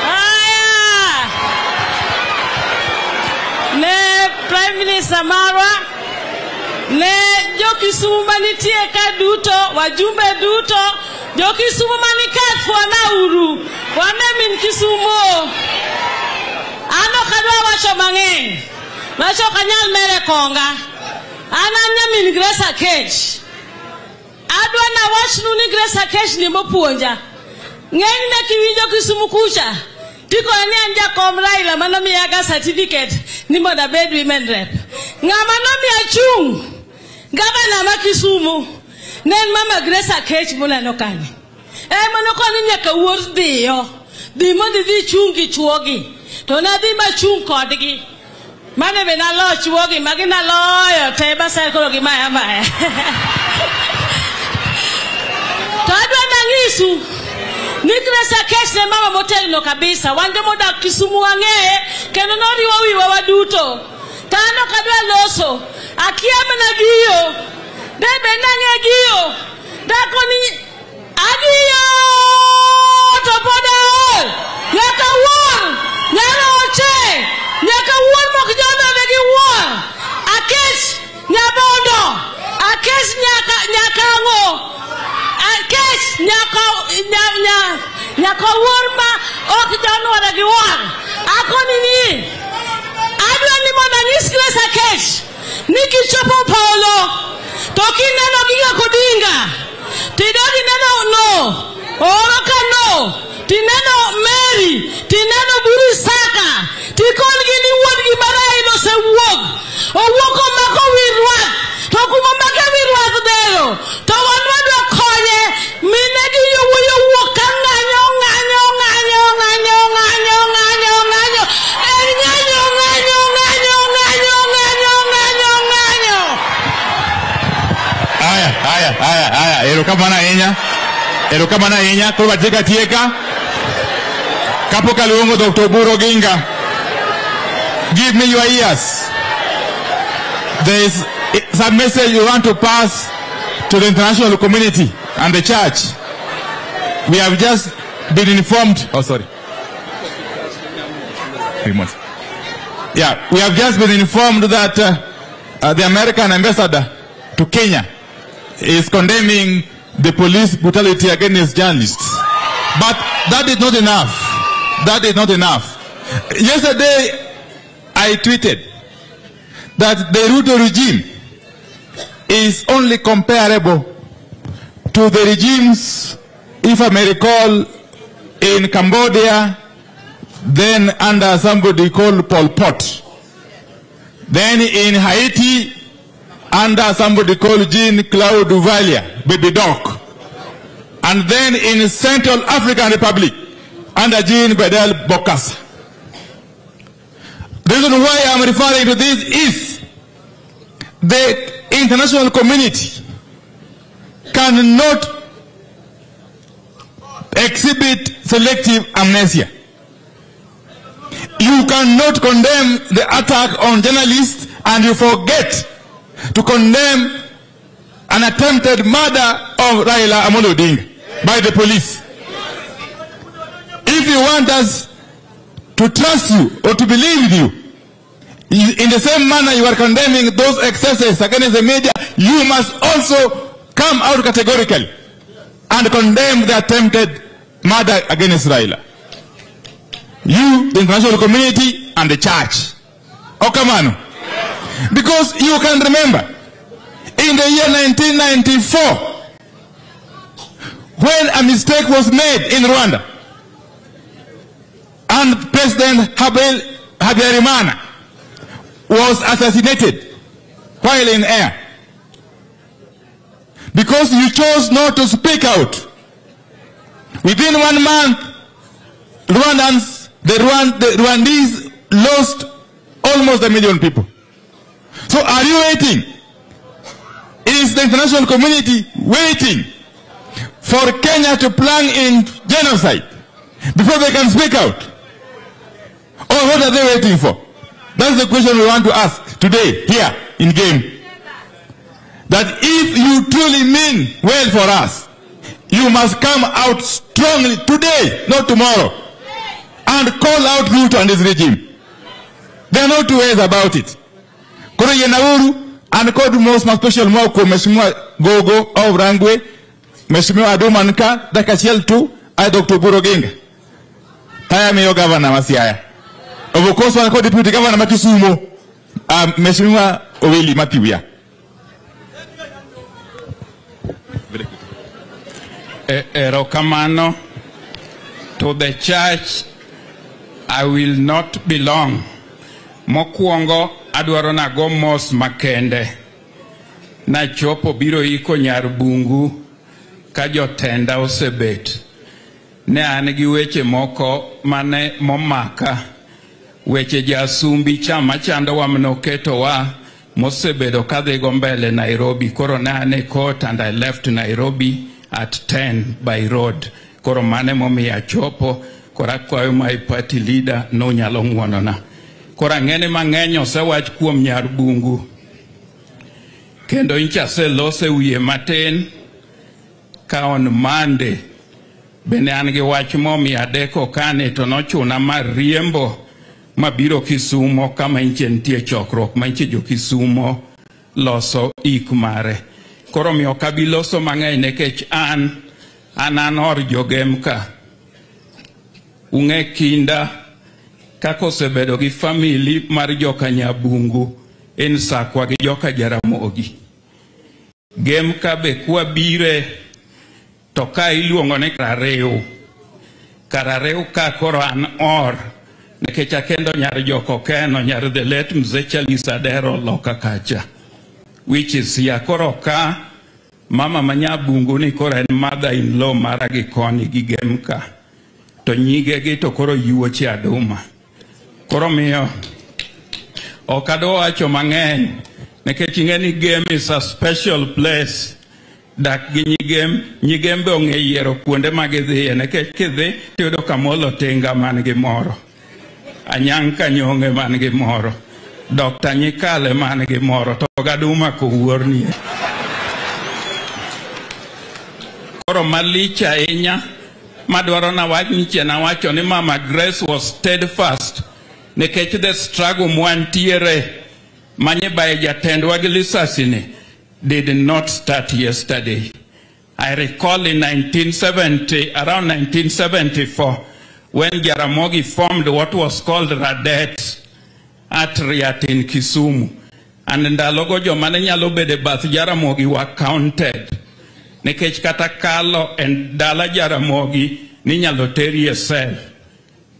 Haya. Ne Prime Minister marwa, ne jo-Kisumu manitie ka duto, wajumbe duto, jo-Kisumu mani ka fwana uru, wane min Kisumu. An ok adwa wacho mang'eny, wacho ok anyal mere konga. An an nyamin Grace Akech. Adwa nawachnu ni Grace Akech ni mopuonja. Ng'enyne kiwinjo Kisumu kucha, tikone ni an jakom Raila manomiyaga certificate ni mondo abed women rep. Ng'ama nomiya chung' gavana ma Kisumu ne en mama Grace Akech muneno kani. Ema nokoni nyaka wuor dhiyo, dhi mondo idhi ichung' gi chuogi. To nadhi machung' kodgi. Mane be nalo chuogi, magi naloyo te basar koro gimaya maya. To adwa nang'isu ni Grace Akech ne mama motegno kabisa. Wan jomodak Kisumu wang'eye kendo noriwo wiwa waduto. To an ok adwa loso. Akia mana giyo. De be nang'e giyo. Dakoni agiyo to pod aol. Nyaka wuor. Nyaroche. Nyaka wuor mok jodhone gi wuor. Akech nyabondo. Akech nyaka nyaka ang'o. Akech nyaka nya nya nyaka wuor ma ok jonwore gi wang'. Akoni ni adwa ni mondo anyis Grace Akech ni kichopo polo to kineno giga kodinga tidog ineno no oro ka no tineno Mary tineno Buru Saka tikon-gi ni wuon-gi mar Raila osewuok owuok omako wi rwath to kuma omake wi rwath dero to wan wadwa konye mine gi yowuoyi owuok ka ng'anyo ng'anyo ng'anyo ng'anyo ng'anyo ng'anyo ng'anyo en ng'anyo ng'anyo ng'anyo ng'anyo ng'anyo ng'anyo ng'anyo. Aya, aya, aya, aya. Erokamano ahinya. Erokamano ahinya. Koro watieka tieka. Kapok aluongo Dr. Oburu Oginga. Give me your ears. There is some message you want to pass to the international community and the church. We have just been informed. Oh, sorry. 3 months. Yeah, we have just been informed that the American ambassador to Kenya is condemning the police brutality against journalists. But that is not enough. That is not enough. Yesterday, I tweeted that the Ruto regime is only comparable to the regimes, if I may recall, in Cambodia, then under somebody called Pol Pot. Then in Haiti, under somebody called Jean-Claude Duvalier, Baby Doc. And then in Central African Republic, under Jean Bedel Bokassa. The reason why I'm referring to this is the international community cannot exhibit selective amnesia. You cannot condemn the attack on journalists and you forget to condemn an attempted murder of Raila Amolo Odinga by the police. If you want us to trust you or to believe you, in the same manner you are condemning those excesses against the media, you must also come out categorically and condemn the attempted murder against Raila. You, the international community, and the church. Okamano. Because you can remember, in the year 1994, when a mistake was made in Rwanda, and President Habyarimana was assassinated while in air, because you chose not to speak out. Within 1 month, the Rwandese lost almost 1 million people. So are you waiting? Is the international community waiting for Kenya to plan in genocide before they can speak out? Or what are they waiting for? That's the question we want to ask today, here in Game. That if you truly mean well for us, you must come out strongly today, not tomorrow, and call out Ruto and his regime. There are no two ways about it. Koro yenauru and kod mos ma special mwa kuom Mheshimiwa Gogo of Rangwe, Mheshimiwa Aduma nka, dakika achiel tu, ae Dr. Oburu Oginga. Taya miyo governor ma Siaya. Of course wan kod deputy governor ma Kisumo, Mheshimiwa Owili Mathiwia. Erokamano to the church. I will not belong. Mokwongo adwaro nago mos makende. Nachopo biro iko nyar bungu ka jotenda osebet. Ne an gi weche moko mane momaka. Weche jasumbi cha machandowa manoketowa mosebedo kadhigo mbele Nairobi. Koro ne an e court and I left Nairobi at 10 by road. Koro mane momiyo achopo. Koro akwayo my party leader nonyalo ng'wonona. Koro ang'e ni mang'eny osewach kuom nyar bungu. Kendo ncha aselose wiye matin ka on Monday. Bende an gi wach momiyo adeko kani to nochuna mar riembo mabiro Kisumo kama nche nitie chokruok ma nche jo Kisumo loso ik mare. Koro miyo ok abi loso mang'eny nikech an an or jogem ka. Ung'e kinda kaka osebedo gi famili mar joka Nyabungu en Sakwa gi joka Jaramogi. Gem ka be kwabire to ka iluongo ni Kararew. Kararew ka koro an or nikech akendo nyar joko Keno nyar the late Mzee Charles Adero loka kacha, which is ya koro ka mama ma Nyabungu ni koro en mother in law mara gi koni gi gem ka. To nyige gi to koro yuoche Aduma. Koro miyo ok adwa wacho mang'eny nikech ing'e ni Gem is a special place. Dak gi nyigem, nyigembe ong'e yiero kuonde ma gidhiye, nikech kidhi tiyudo ka Molo Tinga man gi moro, Anyang' Kanyong'e man gi moro, Dr. Nyikale man gi moro, to Gaduma kowuornie. Koro malich ahinya madwaro nawach ni chien awacho ni Mama Grace was steadfast, nikech the struggle mwantiere manyibaye jatendwa gi lisasi ni did not start yesterday. I recall in 1970, around 1974, when Jaramogi formed what was called Radet at Riat in Kisumu. And ndalogo joma ne nyalo bedo e bath Jaramogi were counted. Nikech kata kalo en dala Jaramogi ninyalo teri e cell.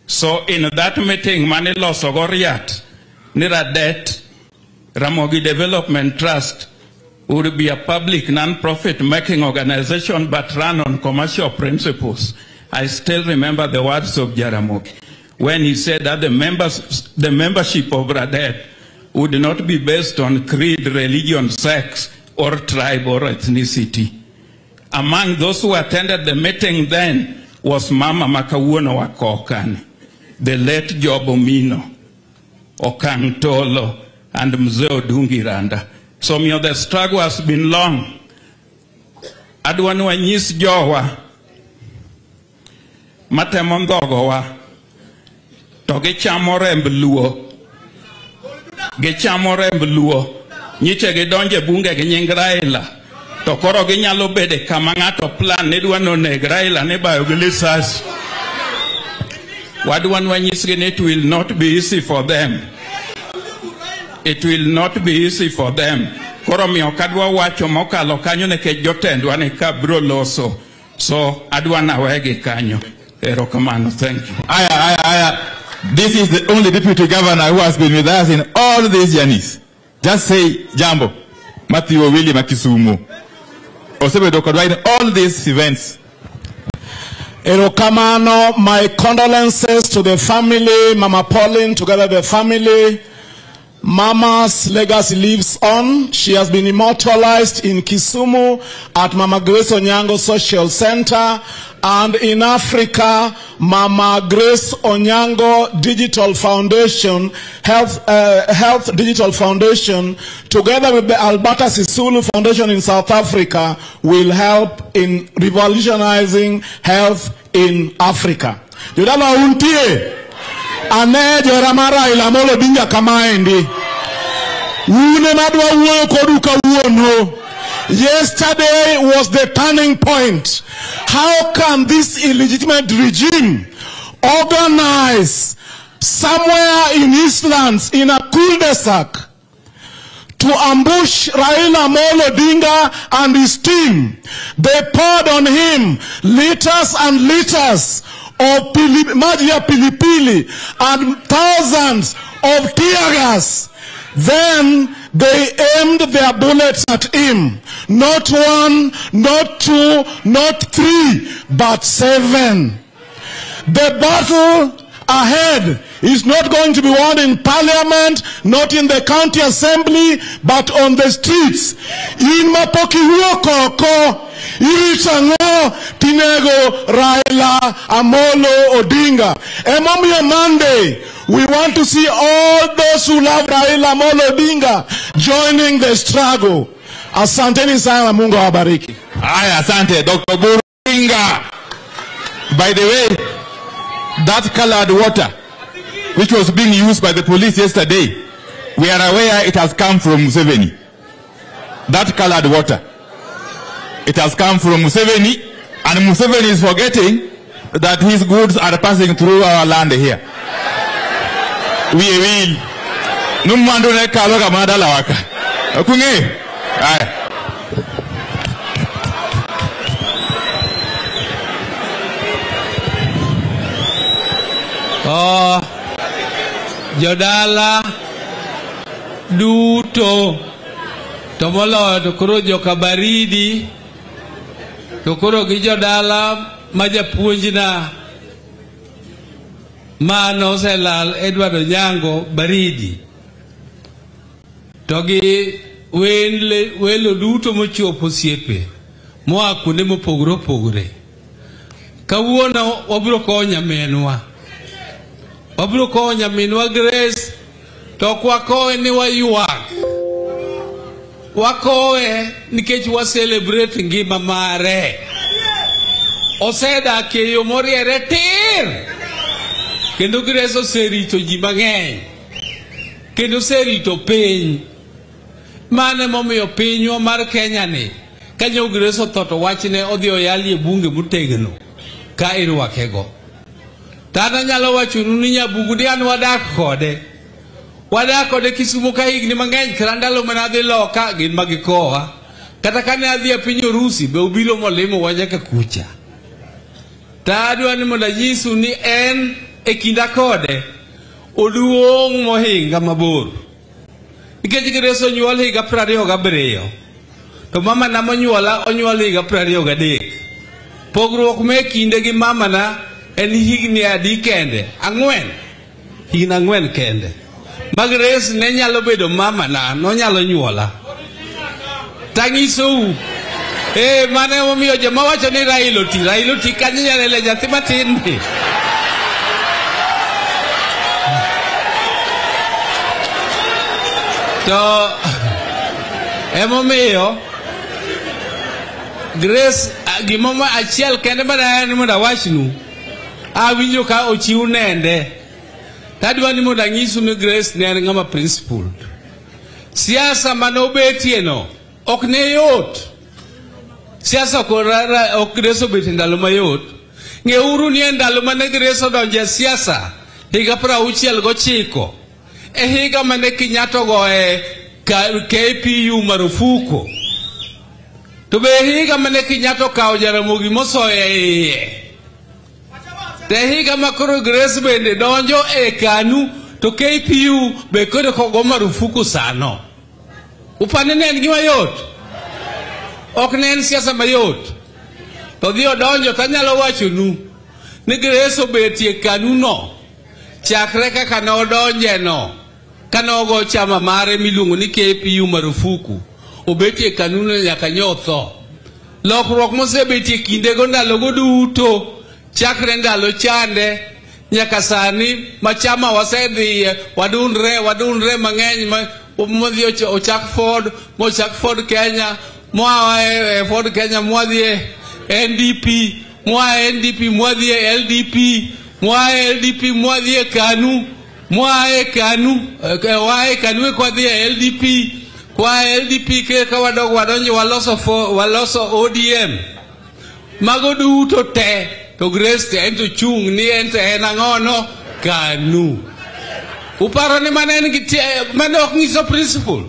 So in that meeting mane losogo Riat, ni Radet, Ramogi Development Trust, would be a public non-profit making organization but run on commercial principles. I still remember the words of Jaramogi when he said that the membership of Radet would not be based on creed, religion, sex, or tribe or ethnicity. Among those who attended the meeting then was Mama Makawuono Wakokan, the late Job Omino, Okang Tolo, and Mzee Odungi Randa. So the struggle has been long. Adwa ni wanyis jowa matemo ndhogowa to gichamo remb luo. Gichamo remb luo. Nyiche gidonje bunge gi nying Raila. To koro ginyalo bede kama ng'ato plan ni dwa noneg Raila ni bayo gi lisasi. Wadwa ni wanyisgi ni it will not be easy for them. It will not be easy for them. Koro miyo kadwa wacho mokalo kanyo nikech jotendwa ni ka bro loso. So adwa nawegi kanyo. Erokamano, thank you. Aya, aya, aya. This is the only deputy governor who has been with us in all these journeys. Just say jambo. Matthew Owili Makisumu. Osebedo kodwa in all these events. Erokamano, my condolences to the family, Mama Pauline, together the family. Mama's legacy lives on. She has been immortalized in Kisumu at Mama Grace Onyango Social Center, and in Africa, Mama Grace Onyango Digital Foundation, Health Digital Foundation, together with the Alberta Sisulu Foundation in South Africa, will help in revolutionizing health in Africa. Jodala untie. Ane johera mar Raila Amolo Odinga kamaendi. Un ema adwa wuoyo kodu kawuono. Yesterday was the turning point. How can this illegitimate regime organize somewhere in Eastlands, in a cul-de-sac, to ambush Raila Amolo Odinga and his team? They poured on him liters and liters of maji ya pilipili and thousands of tear gas. Then they aimed their bullets at him. Not one, not two, not three, but 7. The battle ahead is not going to be won in parliament, not in the county assembly, but on the streets. In mapoki wuok oko, irito tinego Raila Amolo Odinga. Emomiyo Monday, we want to see all those who love Raila Amolo Odinga joining the struggle. Asanteni sana, Mungu awabariki. Aya, asante Dr. Buringa. By the way, that colored water which was being used by the police yesterday, we are aware it has come from Museveni. That colored water, it has come from Museveni, and Museveni is forgetting that his goods are passing through our land here. We will. Numwandu ne kalo kama dala waka. Okunge. Aye. Oh, jodala duto to moloyo to koro joka baridi to koro gi jodala ma japuonjna ma noselal Edward Onyango Baridi to gi welo duto mochopo osiepe moa kuonde mopogore opogore. Kawuono wabiro kowo nyaminwa. Wabiro kowo nyaminwa Grace, to ok wakowe ni waywak. Wakowe nikech wa celebrate ngima mare. Osedak e yo moriere tir. Kendo Grace oserito ji mang'eny. Kendo oserito piny. Mano emomiyo pinywa mar Kenya ni, ka Grace otho to wachne odhi oyali e bunge motegno ka irwakego. To an anyalo wachonu ni Nyabugu ni an wadak kode. Wadak kode Kisumu ka higni mang'eny kata ndalo mane adhi loka gin ma gikowa. Kata kane adhi e piny Urusi be obiro molimowa nyaka kucha. To adwa ni mondo anyisu ni en e kinda kode oduong' mohinga mabor. Nikech Grace onyuol higa 27, to mamana monyuola onyuol higa 23. Pogruok me kinde gi mamana en higni adi kende? Ang'wen. Higni ang'wen kende. Ma Grace ne nyalo bedo mamana, nonyalo nyuola. Tang'isou. Mano emomiyo joma wacho ni Raila oti, Raila oti kanyo nyalele nyathi matin ni. To emomiyo Grace gimoro achiel kende madaher ni mondo awachnu, awinjo ka ochiw nende. Tadwa ni mondo anyisu ni Grace ne en ng'ama principled. Siasa mane obetie no ok ne yot. Siasa ok Grace obet e ndalo mayot. Ng'euru ni e ndalo mane Grace odonjo e siasa higa 69, e higa mane Kenyatta ogoye KPU marufuku. To be higa mane Kenyatta okawo Jaramogi mosoyo e iye. To e higa ma koro Grace bende donjo e KANU to KPU be koro kogo marufuku sano. Upani ne en gima yot? Ok ne en siasa mayot. To dhi odonjo to anyalo wachonu ni Grace obetie KANU no chakre kaka ne odonje no, kane ogo chama mare miluongo ni KPU marufuku, obetie KANU no nyaka nyo otho. Lokruok mosebetie kindego ndalogo duto, chakre ndalo chande nyaka sani ma chama wasedhiye, wadundre mang'eny ma modhi ochak Ford, mochak Ford Kenya, moa e Ford Kenya mwadhi e NDP, moa e NDP mwadhi e LDP, moa e LDP mwadhi e KANU, moa e KANU, oa e KANU kwadhi e LDP, kwa LDP ka wadok wadonjo waloso ODM. Mago duto te to Grace te en to chung' ni en to en ang'ono KANU. Uparo ni mano en gi mano ok nyiso principle.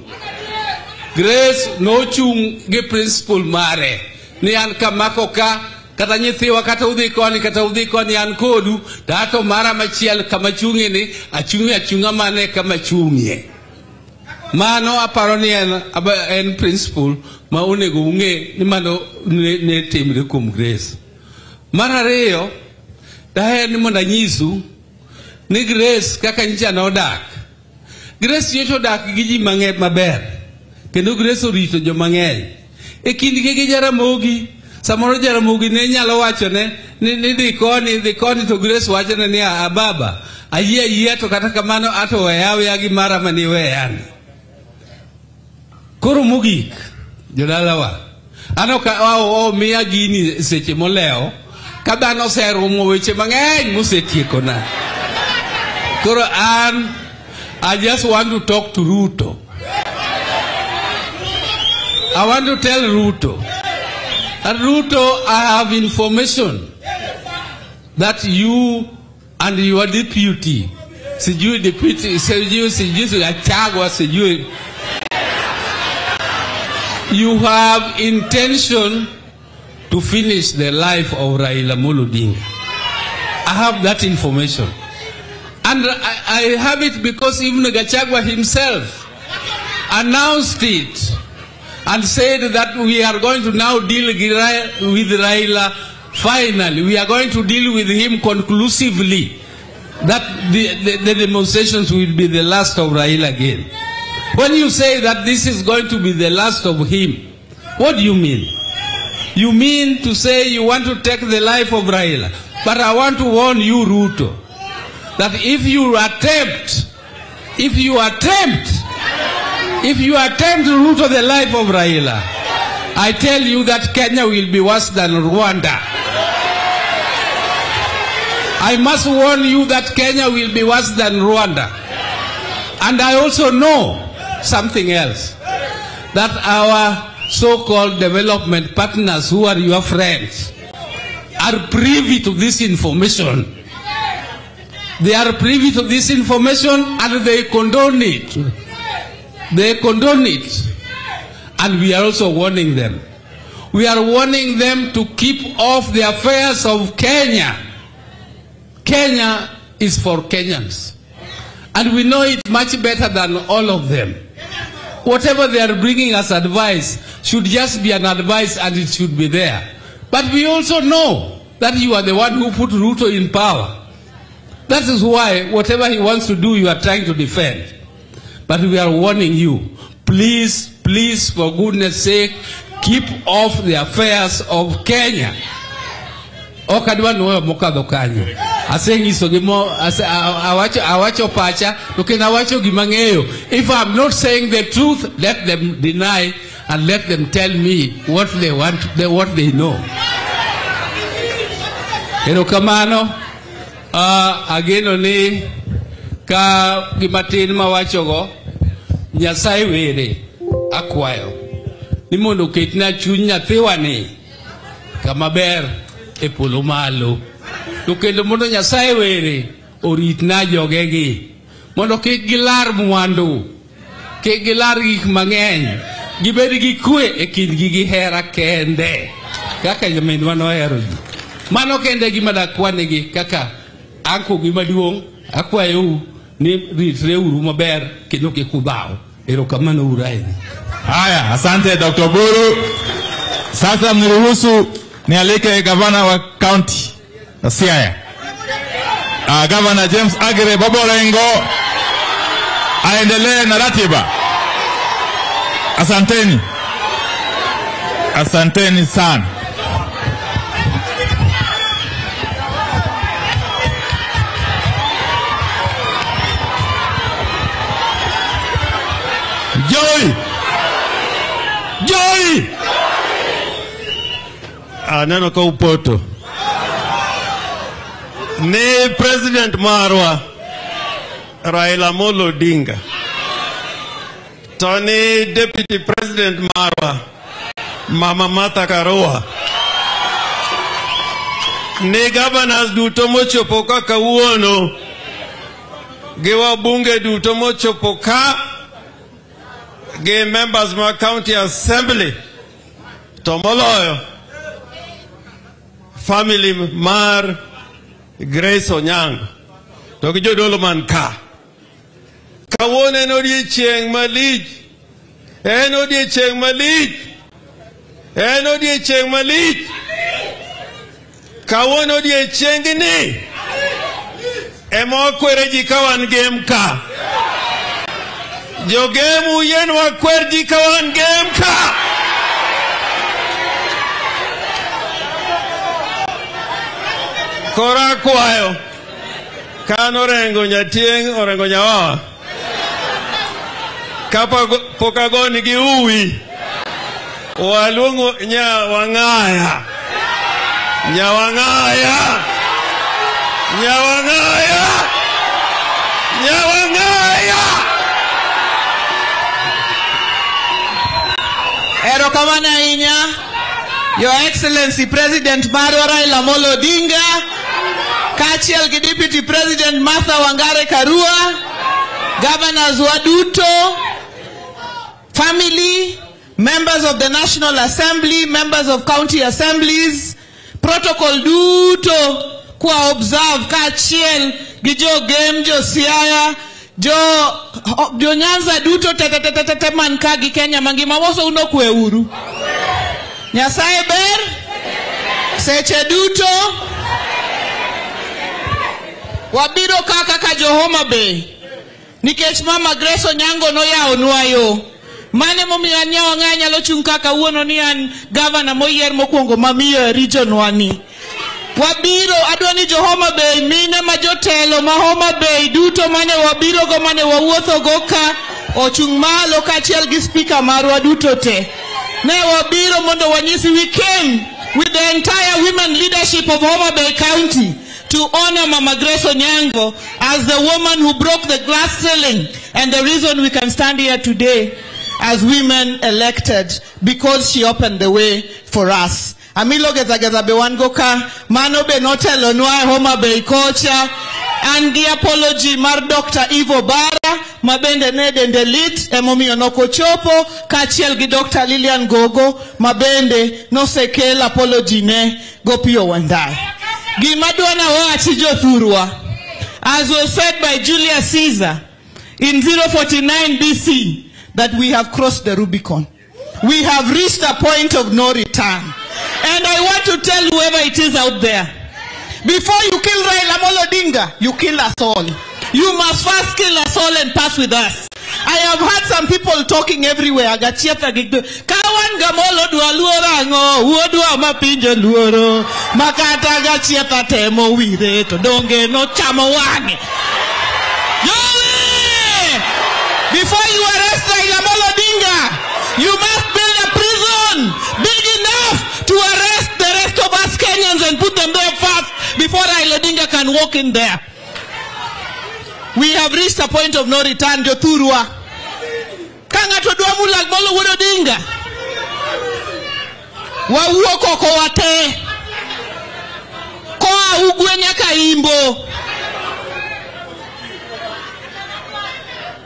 Grace nochung' gi principle mare ni an kamako ka kata nyithiwa kata udhi koni an kodu, to ato mara machiel kama chung'ie ni achung'ie achung'a mane kama chung'ie. Mano aparo ni en principle ma onego ung'e ni mano ne timre kuom Grace. Mar ariyo, daher ni mondo anyisu ni Grace kaka nyicha nodak. Grace nyocha odak gi ji mang'eny maber, kendo Grace orito joma ng'eny. E kindgi gi Jaramogi, samoro Jaramogi ne nyalo wachone ni dhi koni, to Grace wachone ni a baba, ayie ayie to kata kamano ato weya aweya gi mara mane iweyani. Koro mogik, jodalawa, an ok omiya gini seche molewo, ka dhano oserumo weche mang'eny mosetiekona. Koro an, I just want to talk to Ruto. I want to tell Ruto that Ruto, I have information that you and your deputy, sijui deputy, sijui Gachagua, sijui, you have intention to finish the life of Raila Amolo Odinga. I have that information. And I have it because even Gachagua himself announced it and said that we are going to now deal with Raila finally. We are going to deal with him conclusively. That the demonstrations will be the last of Raila again. When you say that this is going to be the last of him, what do you mean? You mean to say you want to take the life of Raila. But I want to warn you, Ruto, that if you attempt Ruto the life of Raila, I tell you that Kenya will be worse than Rwanda. I must warn you that Kenya will be worse than Rwanda. And I also know something else, that our so-called development partners who are your friends are privy to this information. They are privy to this information and they condone it. They condone it. And we are also warning them. We are warning them to keep off the affairs of Kenya. Kenya is for Kenyans. And we know it much better than all of them. Whatever they are bringing as advice should just be an advice and it should be there. But we also know that you are the one who put Ruto in power. That is why whatever he wants to do, you are trying to defend. But we are warning you, please, please, for goodness sake, keep off the affairs of Kenya. Ok adwa nuoyo mokadho kanyo. Asenyiso gimo, awacho pacha, to kendo awacho gima ang'eyo. If I'm not saying the truth, let them deny and let them tell me what they want, what they know. Erokamano, ageno ni ka gimatin mawachogo, Nyasaye were akwayo ni mondo oketna chuny nyathiwani kama ber e polo malo. To kendo mondo Nyasaye were oritna jogegi mondo kik gilar mwandu, kik gilar gik mang'eny, gibed gi kwe e kindgi gi hera kende kaka nyaminwa nohero ji. Mano kende gima dakwanegi kaka anko gi maduong', akwayou ni ritreuru maber kendo kik udhaw. Erokamano uru ahinya. Haya, asante Dr. Oburu. Sasa mniruhusu nialike gavana wa county ya Siaya, Governor James Aggrey Bob Orengo aendelee na ratiba. Asanteni. Asanteni sana. Joy! Joy! Aneno ka upoto. Ni President marwa Raila Amolo Odinga, to ni Deputy President marwa Mama Martha Karua, ni governors duto mochopo ka kawuono, gi wabunge duto mochopo ka, gi members ma county assembly, to moloyo family mar Grace Onyango to gi jodolo man ka. Kawuono en odiechieng' malich, en odiechieng' malich, en odiechieng' malich. Kawuono odiechiengni ema wakwere ji ka wan gem ka. Jogem uyien wakwer ji ka wan gem ka. Koro akwayo kan Orengo Nyatieng', Orengo Nyawawa, kapok agoni gi uwi, waluongo Nyawang'aya, Nyawang'aya, Nyawang'aya, Nyawang'aya. Erokamano ahinya, Your Excellency President marwa Raila Amolo Odinga, kaachiel gi Deputy President Martha Wangare Karua, governors waduto, family, members of the National Assembly, members of county assemblies, protocol duto kwa observe kaachiel gi jo Gem, jo Siaya, jo Nyanza duto te man ka gi Kenya mangima. Waso uno kwe uru. Nyasaye ber seche duto. Wabiro kaka ka jo Homa Bay nikech Mama Grace Onyango noyawonwa yo. Mane momiyo an Nyawang'aya nyalo chung' kaka wuono ni an gavana moyier mokwongo mamiyo e region wani. Wabiro adwa ni jo Homa Bay, mine ma jotelo ma Homa Bay duto mane wabiro go mane wawuotho go ka ochung' malo kaachiel gi speaker marwa duto te. Ne wabiro mondo wanyisi we came with the entire women leadership of Homa Bay County to honor Mama Grace Onyango as the woman who broke the glass ceiling and the reason we can stand here today as women elected because she opened the way for us. Amilo Gezageza be wan go ka, mano be notelonwa e Homa Bay kocha, an gi apology mar Dr. Ivo Bara ma bende ne dende lit emomiyo nokochopo, kaachiel gi Dr. Lilian Gogo ma bende nosekel apology ne Gopiyo Wandayi. Gima dwa nawachi jothurwa, as was said by Julius Caesar in 049 BC, that we have crossed the Rubicon. We have reached a point of no return. And I want to tell whoever it is out there, before you kill Raila Amolo Odinga, you kill us all. You must first kill us all and pass with us. I have heard some people talking everywhere. Agachietha gigdo. Kawan gamolo dwa luoro ang'o, wuodwa mapinjo luoro. Makata gachietha temo wire to donge no chamo wang'e. Jowi! Before you arrest Raila Amolo Odinga, you must build a prison big enough to arrest the rest of us Kenyans and put them there first before Raila Odinga can walk in there. We have reached a point of no return, jothurwa. Ka ng'ato dwa mulo Amolo wuod Odinga, wawuok oko wate. Koa ugwe nyaka imbo.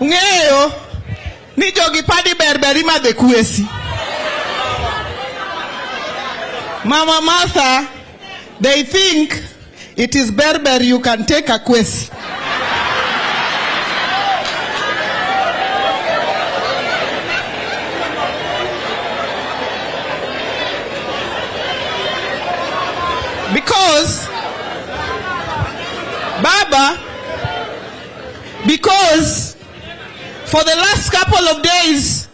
Ung'eyo ni jogi padi berber imadhe kwesi. Mama Martha, they think it is berber you can take a kwesi. Because, Baba, because for the last couple of days,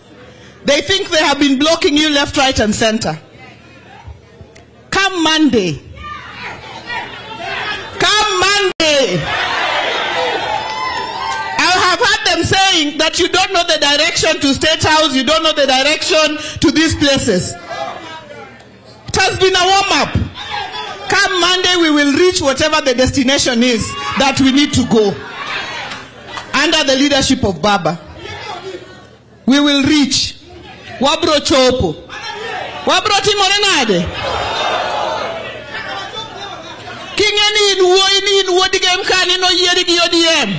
they think they have been blocking you left, right, and center. Come Monday, I have heard them saying that you don't know the direction to State House, you don't know the direction to these places. It has been a warm-up. Come Monday, we will reach whatever the destination is that we need to go. Under the leadership of Baba. We will reach. Wabro chopo. Wabro timore nade? King'eni in wuoyi ni in wuod Gem kani noyieri gi ODM.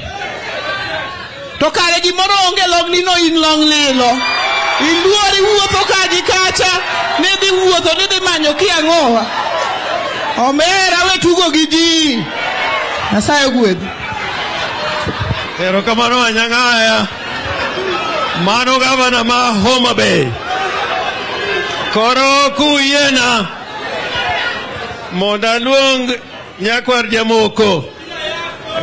To kare gimoro onge long ni no in long lilo. Iluori wuotho ka gi kacha, nidhi wuotho nidhi manyo kia ang'owa. Omera we tugo gi ji. Nyasaye ogwedhu. Erokamano Anyang'aya. Mano gavana ma Homa Bay. Koro kuyiena mondo aluong nyakwar Jamoko,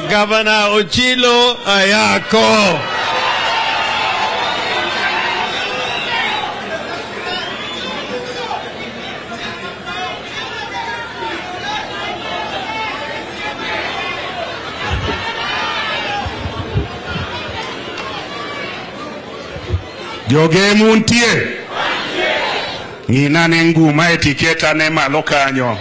Gavana Ochilo Ayako. Joge muntie. Ng'ina ne nguma e tiketa ne malo kanyo.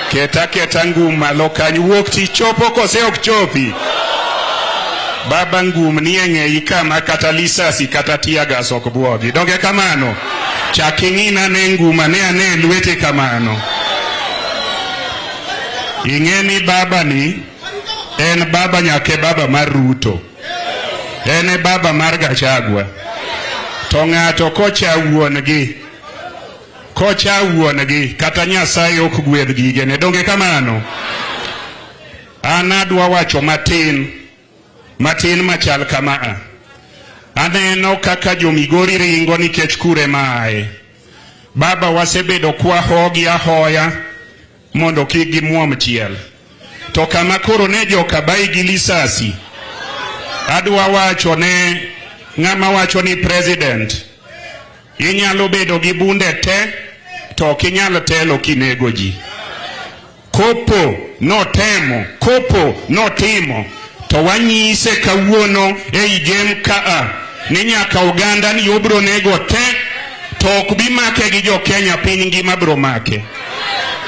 Keta keta ngum malo kanyo. Wuok tich chopo kose ok chopi? Baba ngum ni e ng'eyi kama kata lisasi kata tear gas ok buogi. Donge kamano? Chak ing'ina ne nguma ne ane lwete kamano. Ing'e ni baba ni en baba nyake baba mar Ruto. En e baba mar Gachagua. To ng'ato kocha wuon-gi, kata Nyasaye ok gwedh gigene. Donge kamano? An adwa wacho matin, matin machal kama. Aneno kaka jo-Migori ringo nikech kure maaye. Baba wasebedo kwahogi ahoya mondo kik gimuom chiel. To kama koro ne joka bai gi lisasi, adwa wacho ne Ng'ama wacho ni president, inyalo bedo gi bunde te, to ok inyal telo kinego ji. Kopo notemo, kopo notimo, to wanyise kawuono ei Gem kaa ni nyaka oganda ni obro nego te, to ok bi make gi jo Kenya, piny ngima bro make.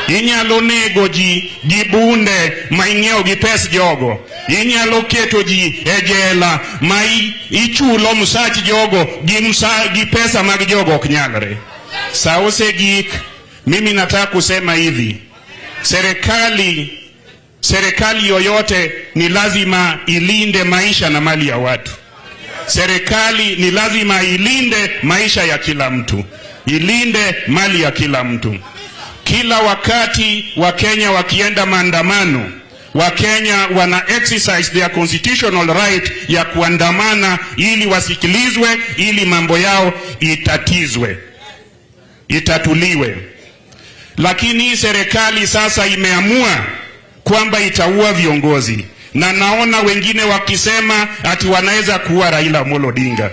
Inyalo nego ji gi bunde ma ing'iewo gi pes jogo. Inyalo keto ji e jela ma ichulo msach jogo gi pesa mag jogo, ok nyalre. Sa osegik, mimi nataka kusema hivi. Serikali yoyote ni lazima ilinde maisha na mali ya watu. Serikali ni lazima ilinde maisha ya kila mtu, ilinde mali ya kila mtu. Kila wakati Wakenya wakienda maandamano, Wakenya wana exercise their constitutional right ya kuandamana ili wasikilizwe, ili mambo yao itatizwe, itatuliwe. Lakini serikali sasa imeamua kwamba itaua viongozi, na naona wengine wakisema ati wanaweza kuua Raila Amolo Odinga.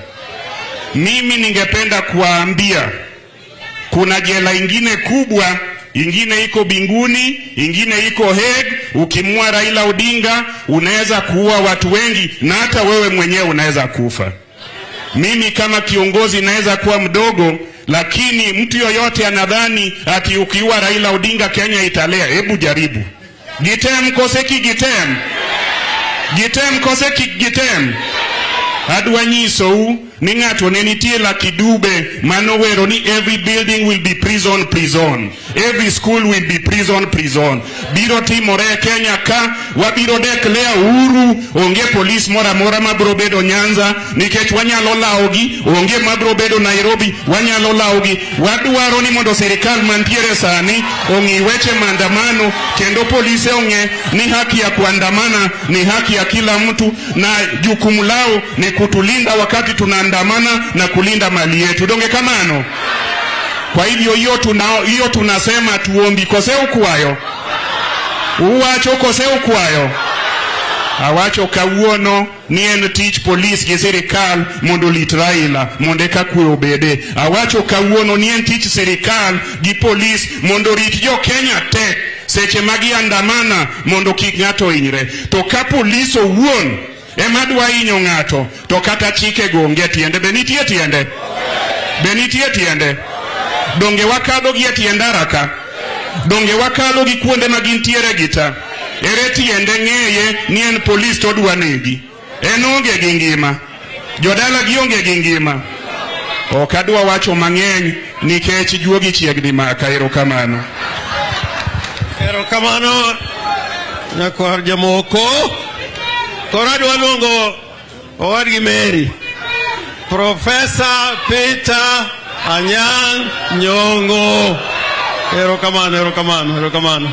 Mimi ningependa kuwaambia kuna jela ingine kubwa, ingine iko Binguni, ingine iko Hague. Ukimua Raila Odinga unaweza kuua watu wengi, na hata wewe mwenyewe unaweza kufa. Mimi kama kiongozi naweza kuwa mdogo, lakini mtu yoyote anadhani ati ukiua Raila Odinga Kenya italea, hebu jaribu. Gitem koseki gitem. Gitem koseki gitem. Adwa nyisou ni ng'ato ne nitie Lucky Dube manowero ni every building will be prison prison, every school will be prison prison. Biro timore e Kenya ka, wabiro declare uhuru, onge polis moro amora mabiro bedo Nyanza nikech wanyalo lawogi, onge mabiro bedo Nairobi, wanyalo lawogi. Wadwaro ni mondo sirikal mantiere sani ong'i weche maandamano, kendo polise ong'e ni haki ya kuandamana ni haki ya kila mtu, na jukumu lao ni kutulinda wakati tunaandamana na kulinda mali yetu. Donge kamano. Kwa hivyo hiyo tunasema tuombi kose ukwayo. Uwacho kose ukwayo. Awacho kawuono ni en tich polis gi sirikal mondo olit Raila mondo eka kwe obede. Awacho kawuono ni en tich sirikal gi polis mondo orit jo Kenya te seche ma giandamana mondo kik ng'ato hinyre. To ka polis owuon ema dwa hinyo ng'ato, to kata chike go onge tiende. Be nitie tiende? Be nitie tiende? Donge wakadho gi e tie ndara ka? Donge wakadho gi kuonde ma gintiere gi ta? Ere tiende ng'eye ni en polis to odwa negi? En onge gi ngima. Jodala gi onge gi ngima. Ok adwa wacho mang'eny nikech juogi chiegni maka. Erokamano. Erokamano nyakwar Jamoko. Koro adwa luongo owadgi Mary, Professor Peter Anyang' Nyong'o. Erokamano, erokamano, erokamano.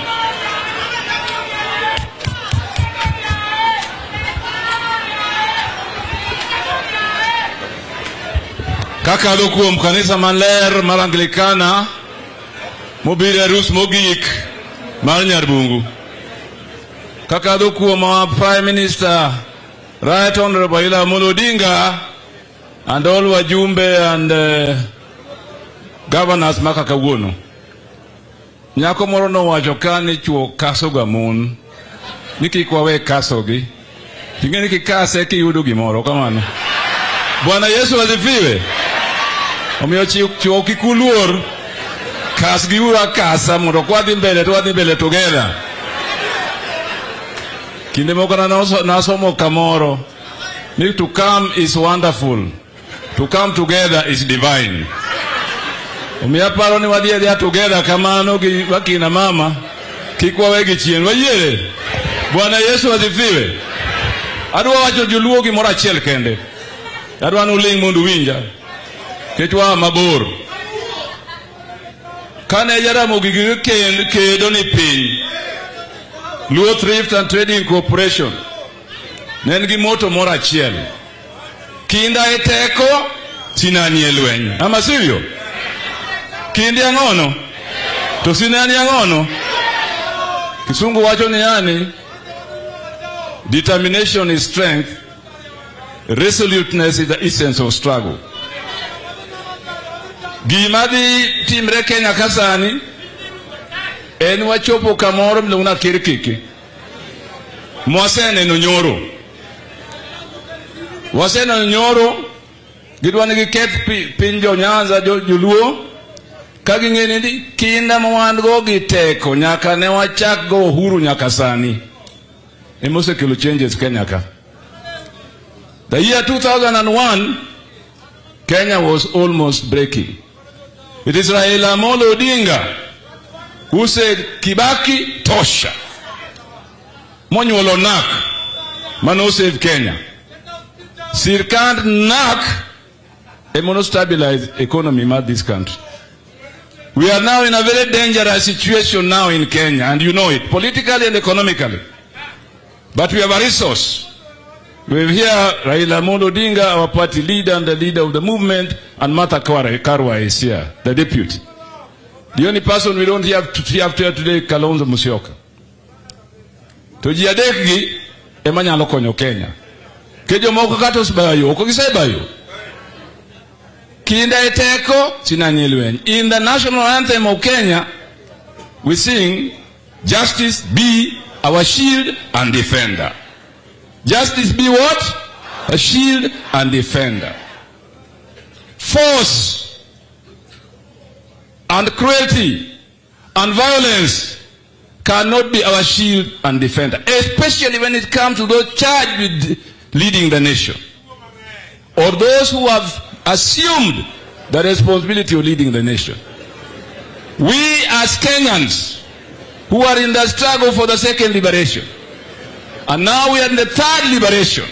Kakadho kuom kanisa maler mar Anglikana mobiro e arus mogik mar Nyarbungu. Kakadho kuom our Prime Minister Right Honorable Raila Amolo Odinga and all wajumbe and governors maka kawuono. Nyako moro nowacho ka ni chuo kaso ga mon, ni kik wawe kasogi. Ting'e ni kikase kiyudo gimoro kamano. Bwana Yesu asifiwe. Omiyo chuo kik uluor, kasgiuru akasa mondo kwadhi mbele to wadhi mbele together. Kinde moko nasomo kamoro ni to come is wonderful, to come together is divine. Omiyo aparo ni wadhi adhiya together kamano gi wakina mama, kik wawegi chien, wayiere. Bwana Yesu asifiwe. Adwa wacho joluo gimoro achiel kende. Adwa nuling' mondo uwinja, nikech waa mabor. Kane Jaramogi gi kedo ni piny, Luo Thrift and Trading Corporation ne en gi moto moro achiel. Kinda e teko, sinani e lweny. Ama sivyo? Kinde ang'ono? To sinani ang'ono? Kisungu wacho ni yani, determination is strength, Resoluteness is the essence of struggle. Gima dhi timre Kenya ka sani en wachopo kamoro miluongo ni akirkiki. Mwaseneno nyoro. Waseneno nyoro gidwa ni giketh piny jo Nyanza joluo ka ging'e ni kinda ma wan go gi teko nyaka ne wachak go uhuru nyaka sani ema osekelo changes Kenya ka. The year 2001, Kenya was almost breaking. It is Raila Amolo Odinga who said, Kibaki tosha. Monyuolo NARC, mano save Kenya. Sirkand NARC ema stabilize economy of this country. We are now in a very dangerous situation now in Kenya, and you know it, politically and economically. But we have a resource. We have here Raila Amolo Odinga, our party leader and the leader of the movement, and Martha Karua is here, the deputy. The only person we don't have to here today, Kalonzo Musyoka. To ji adek gi ema nyalo konyo Kenya. Ke jomoko kata osebayo, ok gisebayo. Kinda e teko, sinani lweny. In the national anthem of Kenya, we sing, justice be our shield and defender. Justice be what? A shield and defender. Force and cruelty and violence cannot be our shield and defender, especially when it comes to those charged with leading the nation or those who have assumed the responsibility of leading the nation. We as Kenyans who are in the struggle for the second liberation, and now we are in the third liberation,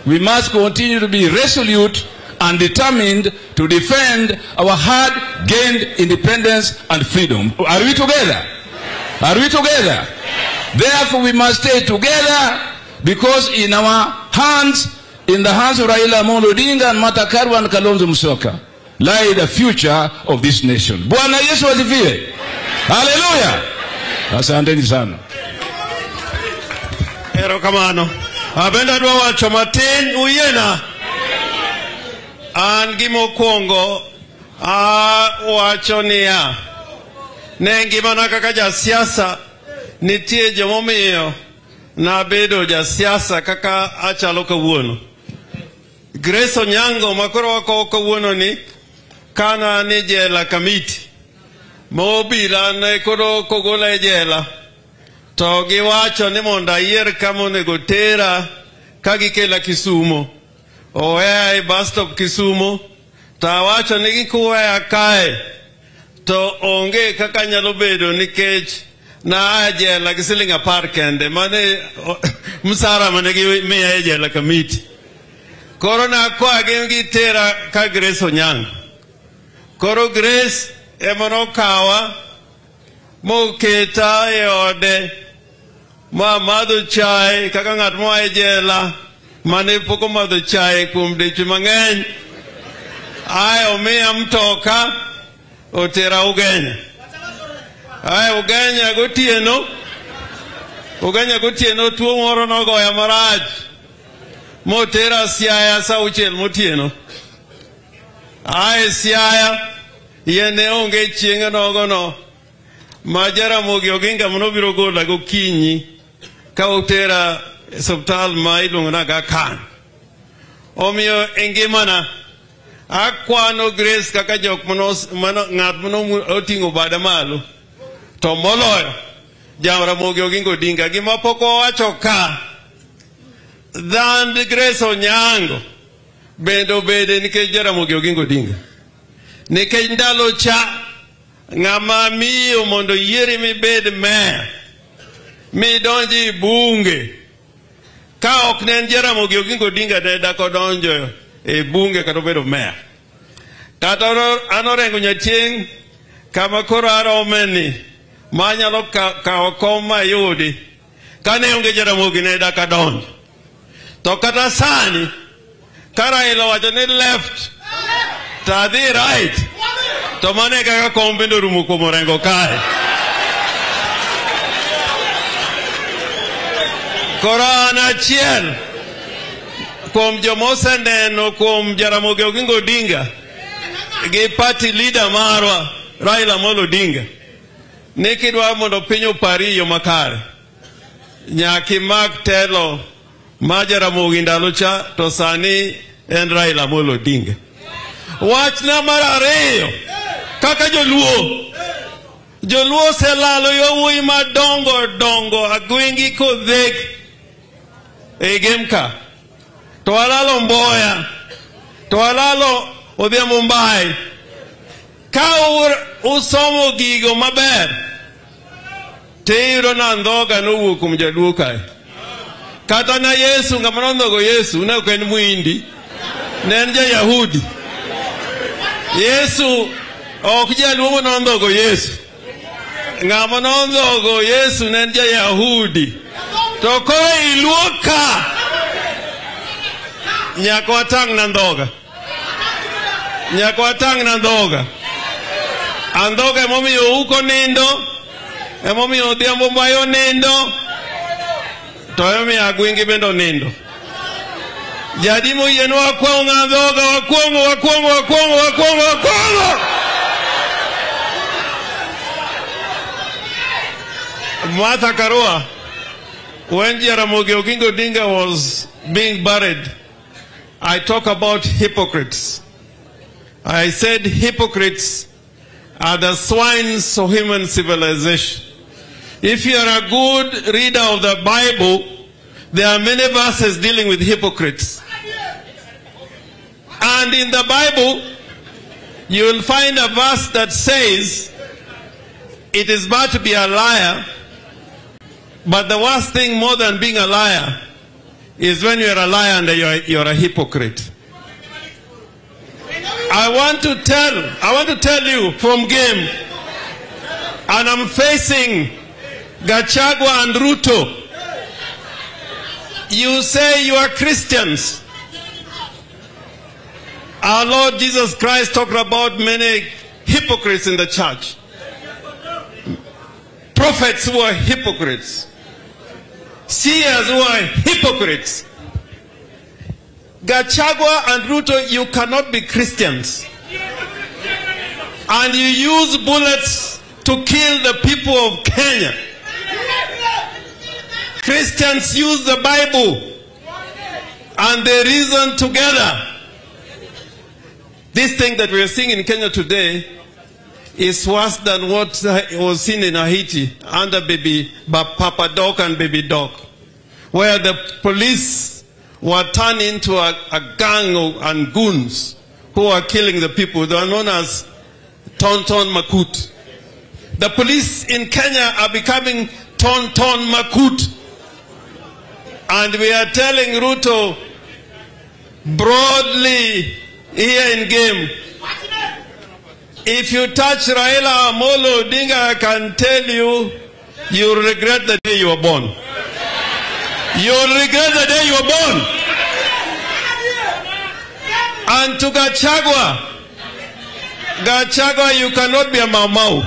we must continue to be resolute and determined to defend our hard-gained independence and freedom. Are we together? Are we together? Therefore, we must stay together, because in our hands, in the hands of Raila Amolo Odinga and Martha Karua and Kalonzo Musyoka, lie the future of this nation. Bwana Yesu asifiwe. Hallelujah. Asanteni sana. Erokamano. Abende adwa wacho matin uyiena. An gimokwongo awacho niya, ne ngimana kaka jasiasa nitie jomomiyo nabedo jasiasa kaka achalo kawuono. Grace Onyango makoro wakowo kawuono ni kana ni jela Kamiti mobila ne koro kogola e jela to giwacho ni mondo ayier kama onego tera ka gikela Kisumo. Oweya e bus stop Kisumo to awacho ni gikuweya kae to onge kaka nyalo bedo nikech na a jela gi siling 10 kende mane msara mane gimiya e jela Kamiti. Koro nakwagi gitera ka Grace Onyango. Koro Grace ema nokawa moketa e ode ma madho chai kaka ng'at moa e jela mane pok omadho chai kuom deche mang'eny. Ae omiya mtoka otera Ugenya. Ae Ugenya gotieno tuo moro nogoya marach motera Siaya sa 6 motieno. Ae Siaya yie ne onge chieng' nogono ma Jaramogi Oginga manobiro gola gokinyi ka otera e osiptal ma iluongo ni Aga Khan. Omiyo e ngimana akwano Grace kaka jok ng'at manoting'o bada malo to moloyo Jaramogi Oginga Odinga. Gima pok owacho ka dhand Grace Onyango bende obede nikech Jaramogi Oginga Odinga. Nikech ndalo cha ng'ama miyo mondo yieri mibed meya midonji e bunge ka ok ne en Jaramogi Oginga Odinga ne dak odonjo e bunge kata obedo meya. Kata an Orengo Nyachieng' kama koro aromeni manyalo kawo kom mayudi kane onge Jaramogi ne dak adonjo. To kata sani ka Raila owacho ni left to adhi right to mano e kaka kom bende orumo kuom Orengo kae. Koro an achiel Kuom joma oseneno kuom Jaramogi Oginga Odinga gi party leader marwa Raila Amolo Odinga ni kidwa mondo piny opari e yo makare nyaka imak telo mar Jaramogi ndalo cha to sani en Raila Amolo Odinga. Wachna mar ariyo kaka joluo, joluo oselalo yawuoyi madongo dongo agwengi kodhek e Gem ka. To walalo Mboya, to walalo Odhiambo Mbai. Ka usomo gigo maber, tiyudo na andhoga nowuok kuom jaluo kae. Kata na Yesu, ng'ama nondhogo Yesu ne ok en Muhindi, ne en ja-Yahudi. Yesu ok jaluo nondhogo Yesu. Ng'ama nondhogo Yesu ne en ja-Yahudi. To koro iluo ka, nyaka watang' na andhoga. Nyaka watang' na andhoga. Andhoga emomiyo Ouko nindo, emomiyo Odhiambo Mbai onindo, to emomiyo Agwingi bende onindo. Jadimo yien wakwong'o andhoga, wakwong'o, wakwong'o, wakwong'o, wakwong'o, wakwong'o. Martha Karua, when Jaramogi Oginga Odinga was being buried, I talk about hypocrites. I said hypocrites are the swines of human civilization. If you are a good reader of the Bible, there are many verses dealing with hypocrites. And in the Bible, you will find a verse that says, it is bad to be a liar, but the worst thing more than being a liar is when you are a liar and you're a hypocrite. I want to tell you from Game, and I'm facing Gachagua and Ruto. You say you are Christians. Our Lord Jesus Christ talked about many hypocrites in the church. Prophets who are hypocrites. Seers who are hypocrites. Gachagua and Ruto, you cannot be Christians. And you use bullets to kill the people of Kenya. Christians use the Bible and they reason together. This thing that we are seeing in Kenya today is worse than what was seen in Haiti under baby Papa Doc and Baby Doc, where the police were turned into a gang of, and goons who are killing the people. They are known as Tonton Makut. The police in Kenya are becoming Tonton Makut. And we are telling Ruto broadly here in Game, if you touch Raila Amolo Odinga, I can tell you, you'll regret the day you were born. You'll regret the day you were born. And to Gachagua, Gachagua, you cannot be a Mau Mau.